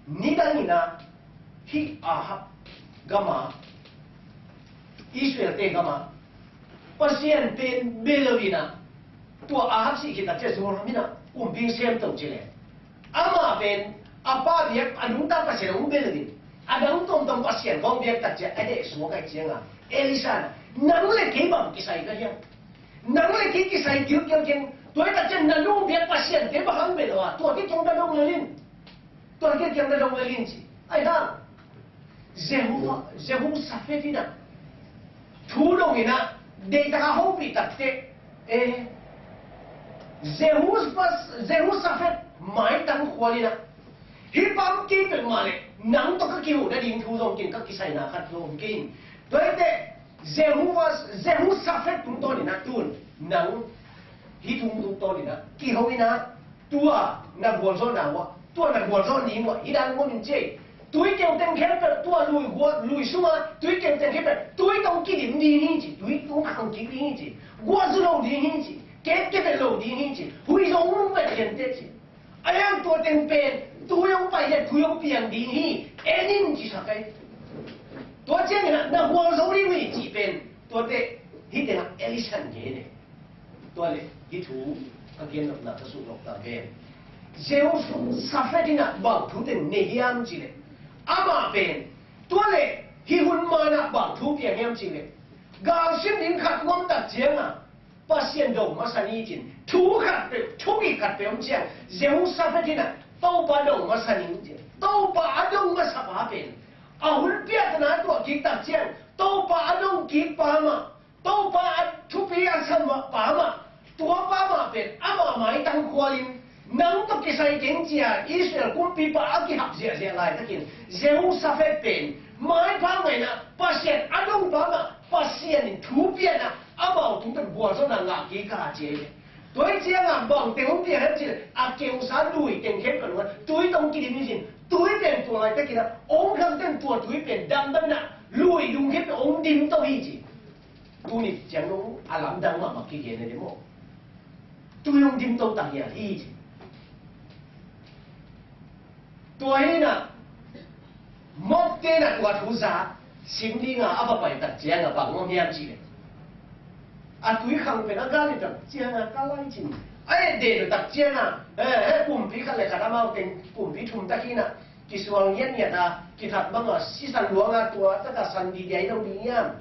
nidang in hih Ahab gam ah, Israel-te gam ah, Pasian pen bia lo in, tua Ahab sih khit tak ciang Jehoram in kumpi sem to ci leh, amah pen a pa biak, a nungta Pasian hong bia lo in, a dang tuamtuam Pasian hong biak tak ciang a heh suak ahih ciangin, Elisha in, nang leh kei bang kisai ka hiam? Nang leh kei kisai kilkel keng. Tua hi tak ciang na nung biak Pasian te bang hang bia lo a, tua kei kiang na dong lel in. Tua kei kiang na dong lel in ci. Ahi hang Jehu-, Jehoshaphat in thu dong in, deihtak a hopih tak teh, eh, Jehoshaphat, Jehoshaphat maitang khual in, hih pa om kei peuhmah leh nang tawh ka kiho nading thu zong kei in, ka kisaina khat zong om kei in. Tua hi teh Jehu-, Jehoshaphat tungtawn in, tu-in nang hih thu tungtawn in kiho in, tua na gualzawhna uah, tua na gualzawh ni uah hih dan om in ci. Tui keuteng khempeuh, tua lui guah, lui sungah tui keuteng khempeuh tui tawh kidim ding hi ci, tui tawh khang kik ding hi ci, guah zu lo ding hi ci, ket kivet lo ding hi ci, huih zong hong vet kei inteh ci. Ahi hang tua teng pen tui hong pai leh tui hong piang ding hi, en in ci sak hi. Tua ciangin na gualzo ding uh hi cih pen, tua teh hih tengah Elisha in gen e. Tua leh hih thu ka gen nopna ka suk nop ta pen, Jehoshaphat in bang thu teng nei hiam cih leh, amah pen tua leh hih hun ma-in bang thu piang hiam cih leh, galsim ding khat om tak ciangin Pasian dong masa ni ci-in, thu khat peuh, thugih khat peuh om ciang Jehoshaphat in Topa dong masa ning ci-in, Topa a dong masa pa pen, a hun piattana tuah kik tak ciang Topa a dong kik pa mah, Topa a thupi a sa mah pa mah, tua pa mah pen ama maitang khual in, nang tawh kisai keng ci-a Israel kumpipa a kihap ziahziah laitakin Jehoshaphat pen maipha ngaihna, Pasian a dong pa mah, Pasian in thu pia-in amau tungtawn gualzawhna ngah kik a ci hi. Tua hi ciangin bang teng hong piang hiam cih leh, a keusa lui teng khempeuh tui tawh kidim hi ci-in, tui pen tua laitakin hong khangte in tua tui pen damdam in, lui dung khempeuh hong dim to hi ci. Tuni ciang nong a lamdang mahmah kigen a ding maw? Tui hong dim to tak hi a hi ci. Tua hi-in Moses in tua thu za sim dingin a va pai tak ciangin bang om hiam cih leh, a tui khang pen a gal hi tak ciangin ka lai cin, a et den tak ciangin, eh, eh, kumpi khat leh khat, amau teng kumpi thum tak hi-in, kisual ngiatngiat a, kithat bang a, sisan luang a, tua tak a san didi hi lo ding hiam?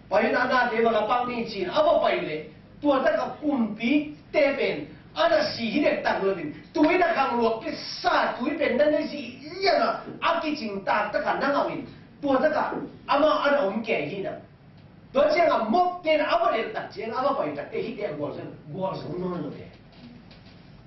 Pai-in a nate va la pak ni ci-in a va pai leh, tua tak a kumpite pen a na si hi dektak lo-in, tui na khang luak kisa tui pen na ne ziahziah a, a kicing taktak a na ngah in, tua tak a amah a na om kei hi-in. Tua ciangin Moses in a va leh tak ciangin a va pai tak teh hihte a gualzo, gualzo nawn lo te.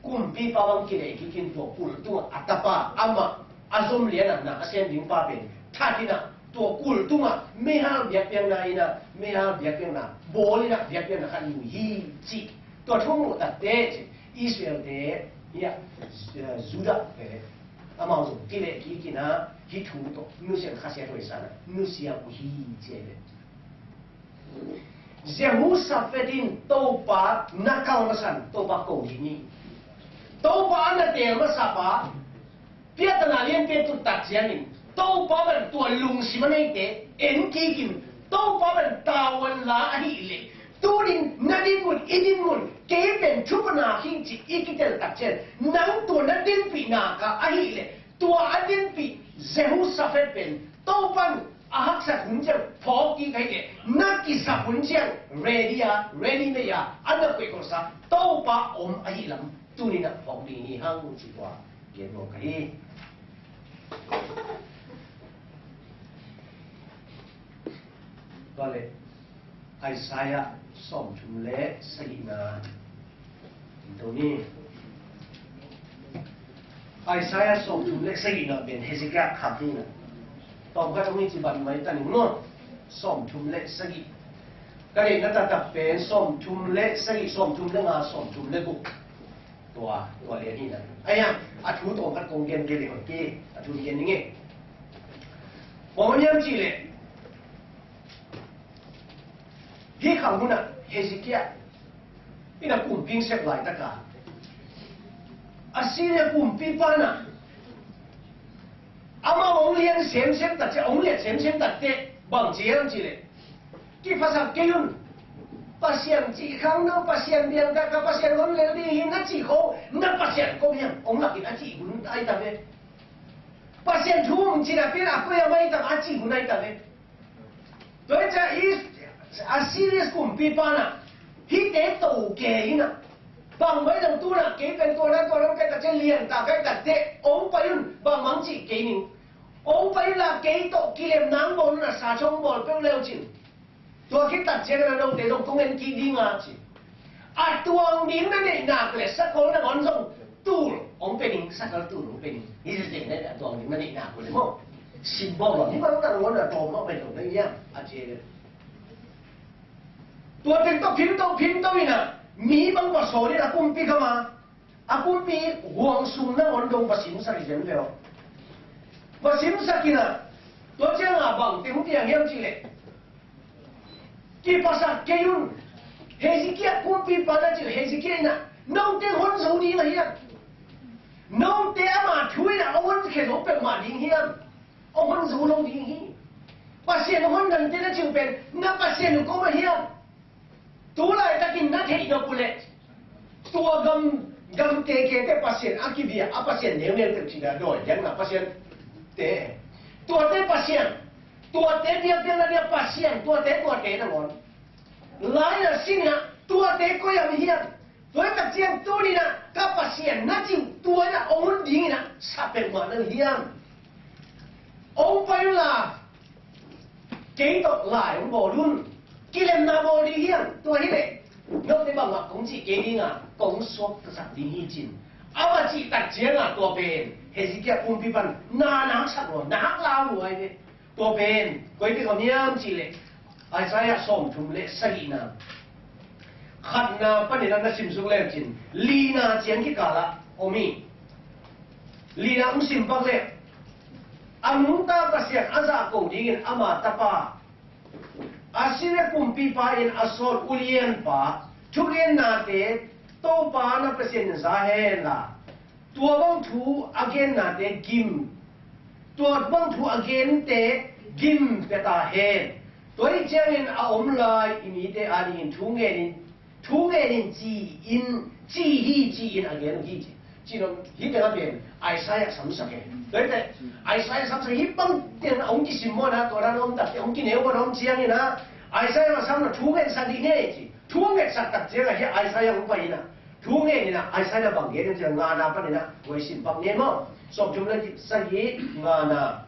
Kumpipa bang kileh kik in, tua kulh tungah a tapa, amah a zom lian a na a sem ding pa pen that in, tua kulh tungah meihal biakpiakna in, meihal biakpiakna bawl in, biakpiakna khat lui hi cih tua thu muh tak teh, Israel-te, hiah, Judah-te, amau zong kileh kik in, hih thu tawh nusia, khasiat hoih sa-in nusia uh hi ci hi ve. Jehoshaphat in Topa na kal masa-in Topa ko ding hi. Topa a na teel masa pa, piattana lianpi a tut tak ciangin Topa bang tua lungsim a neite en kik in, Topa bang tavuan la ahih leh, tuni-in na dinmun, i dinmun, kei pen thupha ngah ing ci-in i kitel tak ciang, nang tua na dinpih nak a ahih leh, tua a dinpih Jehoshaphat pen Topa in a haksat hun ciang phawk kik ahih leh, na kisap hun ciang ready a, ready made a, a na koihkoihsa Topa om ahih lam tuni-in phawk ding hi hang ci, tua gen nuam ka hi. Tua leh Isaiah sawmthum leh sagihna. Tua ni, Isaiah sawmthum leh sagihna pen Hezekiah kha hi-in, tawmkhat hong hi ci ban mai ta ning maw. Sawmthum leh sagih. Ka deihna taktak pen sawmthum le sagih, sawmthum le nga, sawmthum le guk. Tua, tua lian hi na. Ahi hang, a thu tawm khat kong gen kei leh hoih kei, a thu gen ning e. Bang hang hiam cih leh, hih kha hun ah Hezekiah in a kumpi sep laitak a, Assyria kumpipa in a, amah hong lian semsem tak ciang, hong liat semsem tak teh, bang ci hiam cih leh, kiphasak kei un. Pasian cih khangno, Pasian biang tak, ka Pasian hong lel ding hi na cih khong, na Pasian kong hiam, hong lak in a cih hun ai ta ve. Pasian thu hong cih na pen a koi a mai tak a cih hun ai ta ve. Tua hi ciang Assyria kumpipa in a, hihte to kei in a, bang mai lo tu in a, kei pen tua na tua na kei tak ciang lian ta kei tak teh, hong pai un, bangmah cih kei ning. Hong pai un la kei tawh kilemna hong bawl un a, sa thong bawl peuh leu cin. Tua khit tak ciang in a note zong kong en kik ding a ci. A tuang ding na neih nak leh sakol nangawn zong tul hong pia ning, sakol tul hong pia ning. Hih zia ciang in a tuang ding na neih nak leh maw, symbol lo, hih bang nangawn a tawm mah pai lo na hiam a ci. Tua teng tawh phim to phim to in a, mi bang va sawl in a kumpi gam a, a kumpi huang sung nangawn dong va simsak hi zen ve aw. Va simsak in a, tua ciang a bang teng hong piang hiam cih leh, kiphasak kei un. Hezekiah kumpipa in a cih, Hezekiah in a, note hon zo ding a hiam? Note ama thu in a hong honkhia zo peuhmah ding hiam? Hong hon zo lo ding hi. Pasian hong hon nante na cih uh pen na Pasian uh kua mah hiam? Tu laitakin na theih nop uh leh, tua gam, gamte kei teh Pasian a kibia, a pasian neuneu teuh cih a dawi diakna pasiante, tuate pasian, tuate biakpiakna dia pasian, tuate, tuate nangawn. Lai a sin in a, tuate koi a hiam? Tua hi tak ciang tuni in a, ka Pasian na cih uh tua in a hong hun ding in a sa peuhmah na hiam? Hong pai un la, kei tawh lai hong bawl un. Kilemna bawl ding hiam? Tua hi leh note bangmah kong cih kei ding a, kong suaktasak ding hi cin. Amah cih tak ciang a tua pen Hezekiah kumpipa in na na haksak lua, na hak lau lua hi ve. Tua pen koi teng om hiam cih leh, Isaiah sawmthum le sagihna, khatna panin a na sim suk leu cin, lina ciang kikal ah om hi. Lina hong sim pak leh, a nungta Pasian a zahko dingin ama tapa, Assyria kumpipa in a sawl ulianpa, thugennate Topa na Pasian in za hen la, tua bang thu a gennate gim, tua bang thu a gente gim pia ta hen. Tua hi ciangin a om lai i mite adingin thu ngenin, thu ngenin ci-in, ci hi ci-in a gen uh hi ci. Ci dong hi teng a pen Isaiah samsak e. Tua hi teh Isaiah samsak hi bang teng a hong kisimmawhna, tua dan a om tak teh hong kineu a om ciangin a, Isaiah a sam na thu ngetsak dih ni ci. Thu ngetsak tak ciang a hi Isaiah hong pai in a, thu ngen in a, Isaiah bang gen in ciang ngana panin a, tua i sim pak ni maw. Sawmthum le sagih, ngana.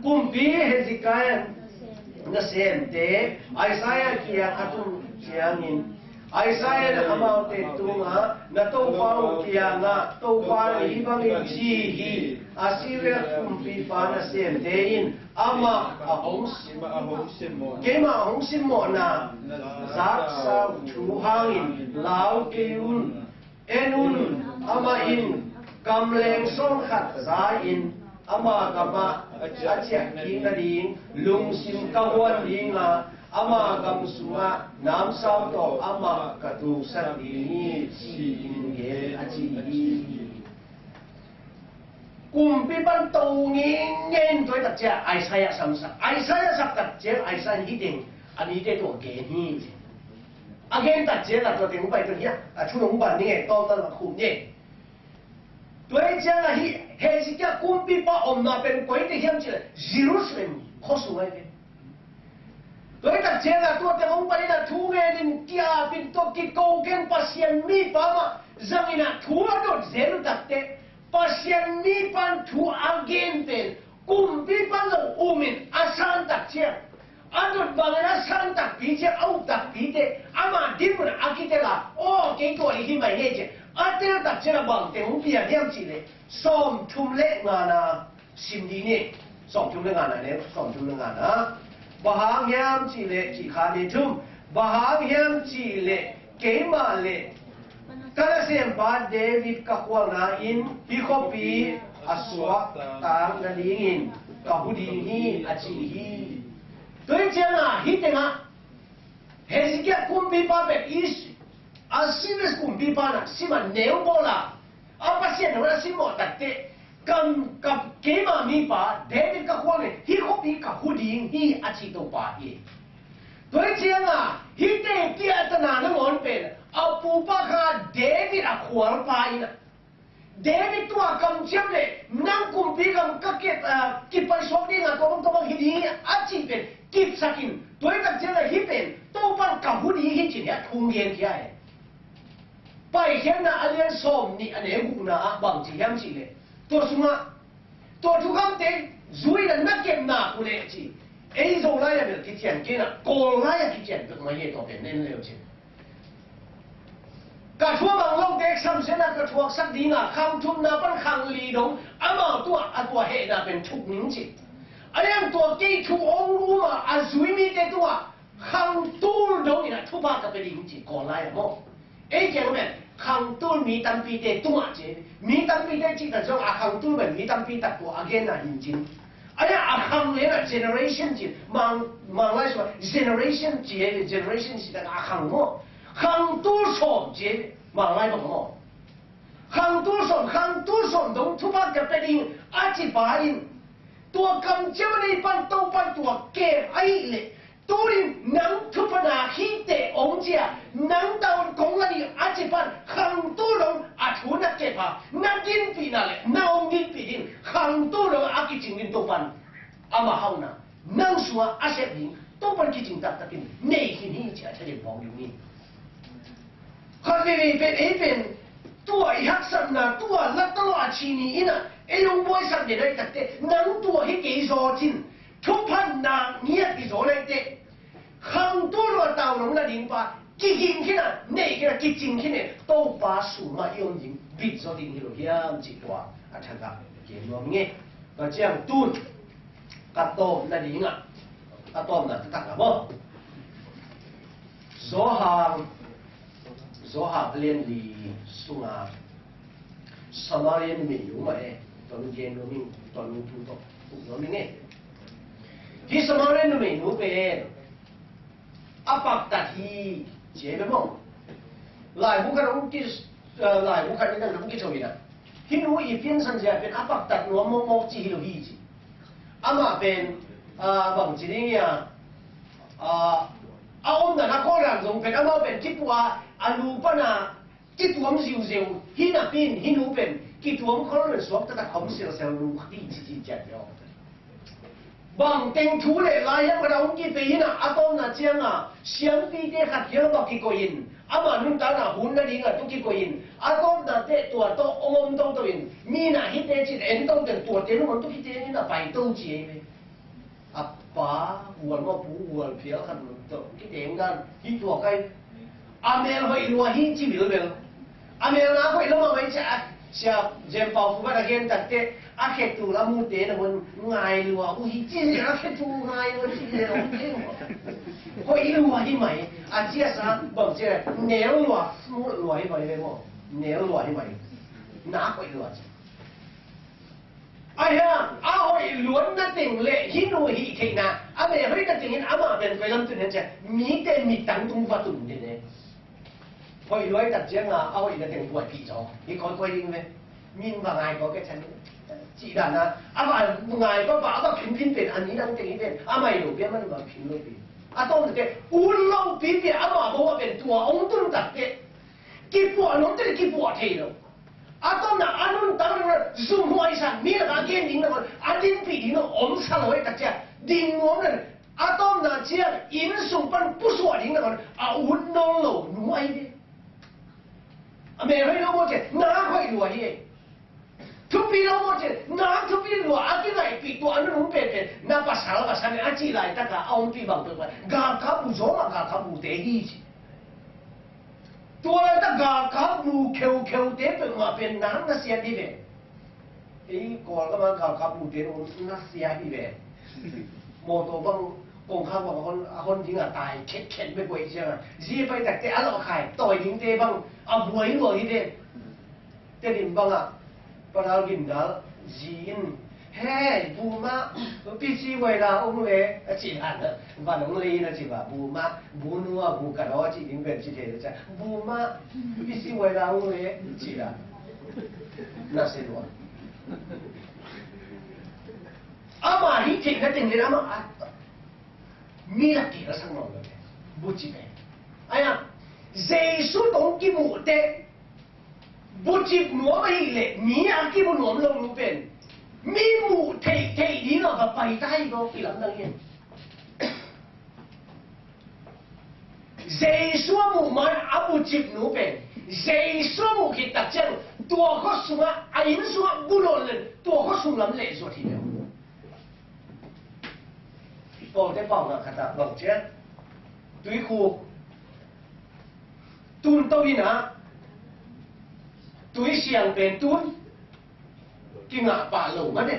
Kumpi Hezekiah nasemte Isaiah kiang a tung ciangin, Isaiah in amaute tungah, na Topa uh kiangah Topa in hih bangin ci hi, Assyria kumpipa nasemte in amah a hong, keimah a hong simmawhna zaksa uh thu hangin lau kei un. En un, amah in kamleng sawm khat za-in ama gamah a ciah kik nading lungsim ka guan ding a, ama gam sungah namsau tawh amah ka tuksak ding hi, ci-in gen a ci hi. Kumpipa in to ngeingei in tua hi tak ciang Isaiah samsak. Isaiah sak tak ciang Isaiah in hih teng a nite tawh gen hi ci. A gen tak ciang a tua teng hong pai tua hi a, a thu hong ban ning e, tawm tan a khum ni. Tua hi ciang a hih Hezekiah kumpipa omna pen koi teh hiam cih leh Jerusalem khua sung ahi ve. Tua hi tak ciang a tua teng hong pai in a thu ngen in, ki-ap in, tua kiko kei in, Pasian mipa mah zang in a thu a dot zel uh tak teh, Pasian mipa in thu a gen pen kumpipa zong um in a san tak ciang, a dot bangin a san takpi ciang, a up takpi teh amah dim un a kitel a, aw kei tua hi hi mai ni ci. A tel tak ciang a bang teng hong piang hiam cih leh sawmthum le ngana. Sim dih ni. Sawmthum le ngana le, sawmthum le ngana. Bang hang hiam cih leh, cih kha ni thum. Bang hang hiam cih leh keimah le ka nasempa David ka khualna in hih khuapi a suakta nadingin ka hu ding hi, a ci hi. Tua hi ciangin hih tengah Hezekiah kumpipa pen Is-, Ahasuerus kumpipa in a sim a, neu bawl a, a Pasian in a simmawh takteh, ka, ka, keima mipa David ka khual in hih khuapi ka hu ding hi, a ci Topa hi. Tua hi ciangin hihte piahtana nangawn pen a pupa kha David a khualpa in a, David tua kamciam le nang kumpi kam ka ke, ah, kipaisuak ding a, tua bang tua bang hi ding hi, a cih pen kipsak in, tua hi tak ciangin hih pen Topa'n ka hu ding hi ci-in a thu hong genkhia hi. Paikhiatna a lian sawmnih a neu gukna ah bang ci hiam cih leh, tua sungah tua thukamte zui in a na kepna uh leh ci. Ei Zolai a bel kician kei in a, Kawllai a kician peuhmah hi, tua pen en le uh ci. Ka thu a mang lote samsiatna ka thuaksak ding a, khang thumna pan khang li dong amau tua a tua hehna pen thuk ning ci. A lian tua kei thu hong um a, a zui mite tungah khang tul dong in a thupha ka pia ding ci, Kawllai ah maw. Ei kiang pen khang tul mi tampite tungah ci, mi tampite cih tak zong a khang tul pen mi tampi tak tua a genna hi cin. A lian a khang le in a generation ci, Mang, Manglai sungah generation ci, generation ci tak a khang maw. Khang tul sawm ci, Manglai bang maw. Khang tul sawm, khang tul sawm dong thupha ka pia ding a ci pa in, tua kamciam a nei pan Topa'n tua kem ahih leh, tu-in nang thupha na hi teh hong ci a, nang tawn kong la ding a ci pan khang tul dong a thu na kep a, na dinpihna le na hong dinpih ding khang tul dong a kicing ding Topa'n ama hauhna nang sungah a sep ding Topa'n kicing taktakin nei khin hi ci a, thadem phawng ding hi. Khat veivei pen ei pen tua i haksatna, tua lattalo a ci ni in a, ei hong buaisak den ahih takteh, nang tua hi kei zaw cin, thupha na ngiat i zaw leh teh, khang tul dong a tawn hong la ding pa kiging khin a, nei khin a, kicing khin e, Topa sung mah i om ding, bit zaw ding hi lo hiam cih tua a thagah gen nuam ing e. Tua ciang tun ka tawpna dingah, a tawpna taktak a maw, Johan, Johan a lian li sunga Samaria numeinu mah e, tua nu gen nuam ing, tua nu thu tawh puk nuam ing e. Hih Samaria numeinu pen a paktat hi, ci e maw. Laibu khat hong ki, eh, laibu khat in hong kitho in a, hih nu i piansan zia pen a paktat nuam mawkmawk ci hi lo hi ci. Amah pen, ah, bang ci ding hia, ah, a omna na khawldan zong pen amau pen kipuah a, a lu pan a kituam ziuziau hi napi in hih nu pen kituam khol lo in suak taktak a om sialsial nu khat hi ci ci ciat hi aw. Bang teng thu le lai hiam khat a hong kipia in a, a tawpna ciangin siampite khat kiang bang kikoih in, ama nuntakna hun nading a tu kikoih in, a tawpnate tua tawh hong om toto in, mi na hite cin en toto in, tuate nung on tu kite in a pai to ci ei ve. A pa gual maw, pu gual phial khat tawh kiteng dan hih tua kai. A mel hoih lua hi ci bilbel. A mel na hoih lo mahmah hi ci a, Sia Jem Pau Fu khat a gen takteh, a khetul a mute na hun ngai lua uh hi ci, a khetul ngai lua ci, hoih lua hi mai. A ciasa bang ci, nel lua, smooth lua hi mai ve maw. Nel lua hi mai. Na hoih lua ci. Ahi hang a hoih luatna teng le hih nu hih theihna a mel hoihna teng in amah pen koi lam tun hen cia, mite mittang tung va tun den e. Hoih luai tak ciangin a hoihna teng buaipih zaw hi kawikawi ding ve. Min va ngai kawikawi cian cih dan a, a va ngai papa a va phinphin pen a midang teng hi pen a mai lo pia man va phin lo pi. A tawmte ut lo pipi a, amah bo a pen tua hong tun takteh kipuah nuam teh kipuah thei lo. A tawmna a nuntak ding lo, zumhuaisak mi lakah a gen ding lo, a dinpih ding lo om sa lo e, tak ciah ding nuam lo. A tawmna ciang inn sung pan pusuah ding lo, a ut nawn lo nu ahi ve. A mel hoih lo maw ciah, na hoih lua hi e. Thupi lo maw ciah, na thupi lua a kingaihpih tua a nunung penpen na pasal pasal a cih laitakah a ompih bang peuhmah galkap bu zawng a galkap bute hi ci. Tua laitak galkap bu kheukheute peuhmah pen nang na siat hi ve. Ei Kawlgam ah galkap bute nang na siat hi ve. Mawtaw bang Kongkhak bang a hon, a hon ding a tai khetkhet bek uh ahih ciangin, zi pai takte a lawhkhai tawi dingte bang a buai lua hi ve. Tedim bangah Pa Dal Gin Dal zi in, "He, bu mah, pi ci huai la ung le," a cih dan a, van ung le in a cih bang, "Bu mah, bu nua, bu ka daw," a cih ding pen ci thei lo ciang, "Bu mah, pi ci huai la ung le," cih dan. Na se lua. Ama hih theihna teng le amah a, mi lak kik a sak mawk lo le, bucip e. Aia, Jesu tawh kimuh teh, bucip nuam ahih leh mi a kimu nuam lo nu pen mi muh theih theih ding a va pai ta hi, tawh kilamdang hi. Jesu a muh man a bucip nu pen Jesu a muh khit tak ciang tua khua sungah, a inn sungah bu nawn leng tua khua sung lam leh zuat hi lo. Pawlte paunak khat ah bang ciang, tuikhuk tun to in ah, tui siang pen tun kingah pah lo mah ne.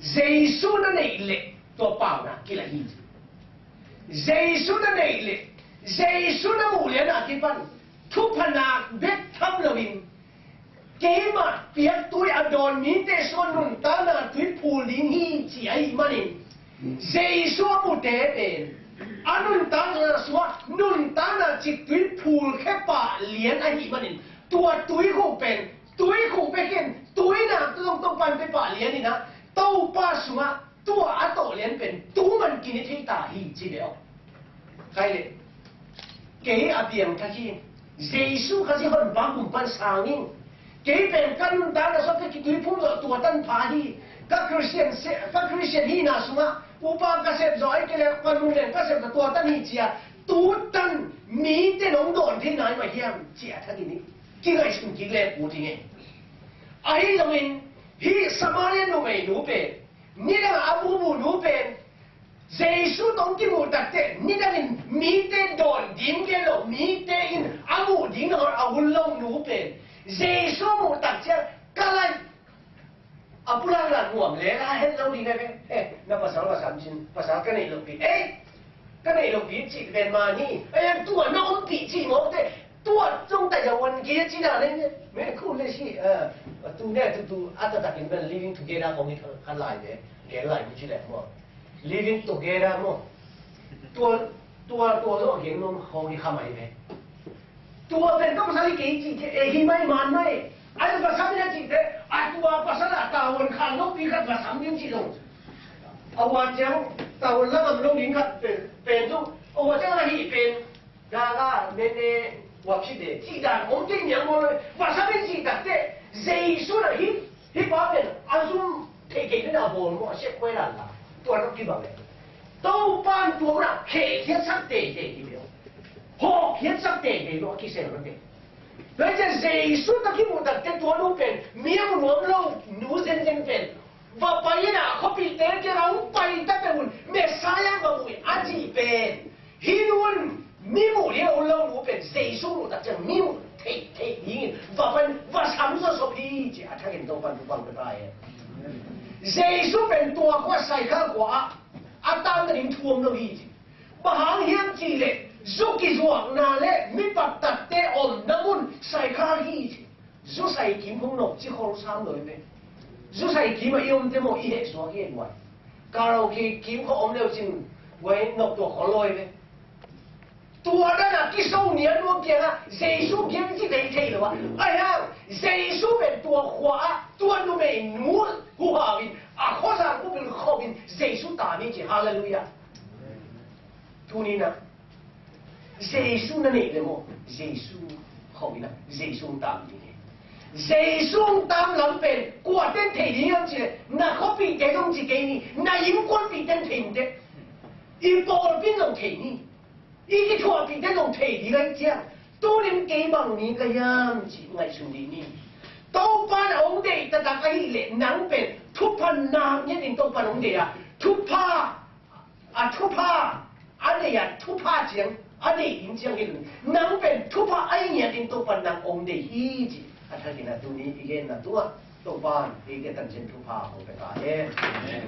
Jesu na neih leh tua paunak kilaih hi. Jesu na neih leh, Jesu na muh lian a kipan thupha nak bek tham loin, keimah piak tui a dawn mite sungah nuntakna tui phul ding hi ci ahih manin, Jesu a mute pen a nuntakna sungah nuntakna ciktui phulkhia pah lian ahih manin, tua tuikhuk pen tuikhuk bek in, tuinak tawh zong Topan pia pah lian in ah, Topa sungah tua a tawh lian pen tu man kine thei ta hi ci ve aw. Khai le, kei a piangthak hi. Jesu Khazih honpa kumpan sang in. Kei pen ka nuntakna sungah ka kitui phum zawh tua tan pha hi. Ka Christian se, ka Christian hihna sungah upa ka sep zawh ahih kei leh ka nung leng ka sep zawh tua tan hi ci-a, tu tan mite nong dawn thei nai mah hiam ci-a thak in hi. Kingaihsun kik le ut hi ngei. Ahi zongin hih Samaria numeinu pen, nidang a bubu nu pen, Jesu tawh kimuh takteh nidangin mite dawn dim gen lo, mite in a muh ding nangawn a hun lo nu pen, Jesu muh tak ciang ka laih a pulak la nuam le la het lo ding a ve. Eh, na pasal va sam cin, pasal ka neih lo pi. Eh, ka neih lo pi cih pen ma ni. Eh, tua na om pi cih mawk te. Tua zong ta ya wan kia cih na le. Me khu le si, eh, tu ne tu tu a ta takin pen living together kong ni kha lai ve. Gen lai ni ci le mawk. Living together maw. Tua, tua, tua lo gen nong hong i khamai ve. Tua pen ka pasal i kei ci te, e hi mai man mai. Ai pasal i na ci te, a tua pasal a tawon khang lo pi khat pasal min ci lo. A wa ciang tawon la ngam lo ding khat pen, pen tu. A wa ciang a hi pen. Daga mene wapsi de ci dan om te niang mo lo. Pasal in ci tak te, Jesu na hi, hi pa pen a zum thei thei na bol mo a sep koi la la. Tua na ki ba le. Topan tua na khe hiat sak te te hi lo. Ho hiat sak te te lo ki se lo te. Lo te Jesu ta ki mu tak te tua lo pen, mi a mu nuam lo nu zen zen pen. Va pai in a khuapite kiangah hong pai ta peuh un, Messiah va mu in a cih pen. Hih nu in mi muh lian a hun lo nu pen Jesu muh tak ciang mi muh theih theih dingin va pai in va sam zawsop hi ci a thakin Topan thupha hong pia ta hen. Jesu pen tua khua Saikhal khua ah a tang nading thu om lo hi ci. Bang hang hiam cih leh zu kizuakna le mi paktatte omna mun Saikhal hi ci. Zusai kim hong nop ci khol sam lo hi ve. Zusai kim a i om te maw i heh suak hi e guai. Karaoke kim khawh om leu cin guai nop tuak khol lo hi ve. Tua dan a kiso nia nuam kiangah Jesu kim ci thei thei lo ah. Ai hang Jesu pen tua khua ah tua numei nu huhau in a khuazang bupil khawh in Jesu ta ni ci. Halleluiah. Tuni na Jesu na neih le maw? Jesu khawh in a Jesu hong tam ding hi. Jesu hong tam lam pen kua ten thei ding hiam cih leh na khuapihte zong ci kei ni, na innkuanpihte in thei ding teh. I pawlpi in zong thei ni, i kithuahpihte in zong thei ding ahih ciang tunin kei bang mi ka hiam cih ngaihsun dih ni. Topa na hong deih taktak ahih leh nang pen thupha nak ngiat in Topa na hong deih a, thupha a thupha a deih a, thupha ciang a deih ding ciang hi lo. Nang pen thupha a i ngiat ding Topa nang hong deih hi ci. A thakin a tuni i genna tungah Topa in eite tancin thupha hong pia ta hen.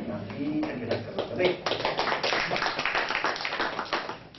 Nang hi takin a ka lo ka nei.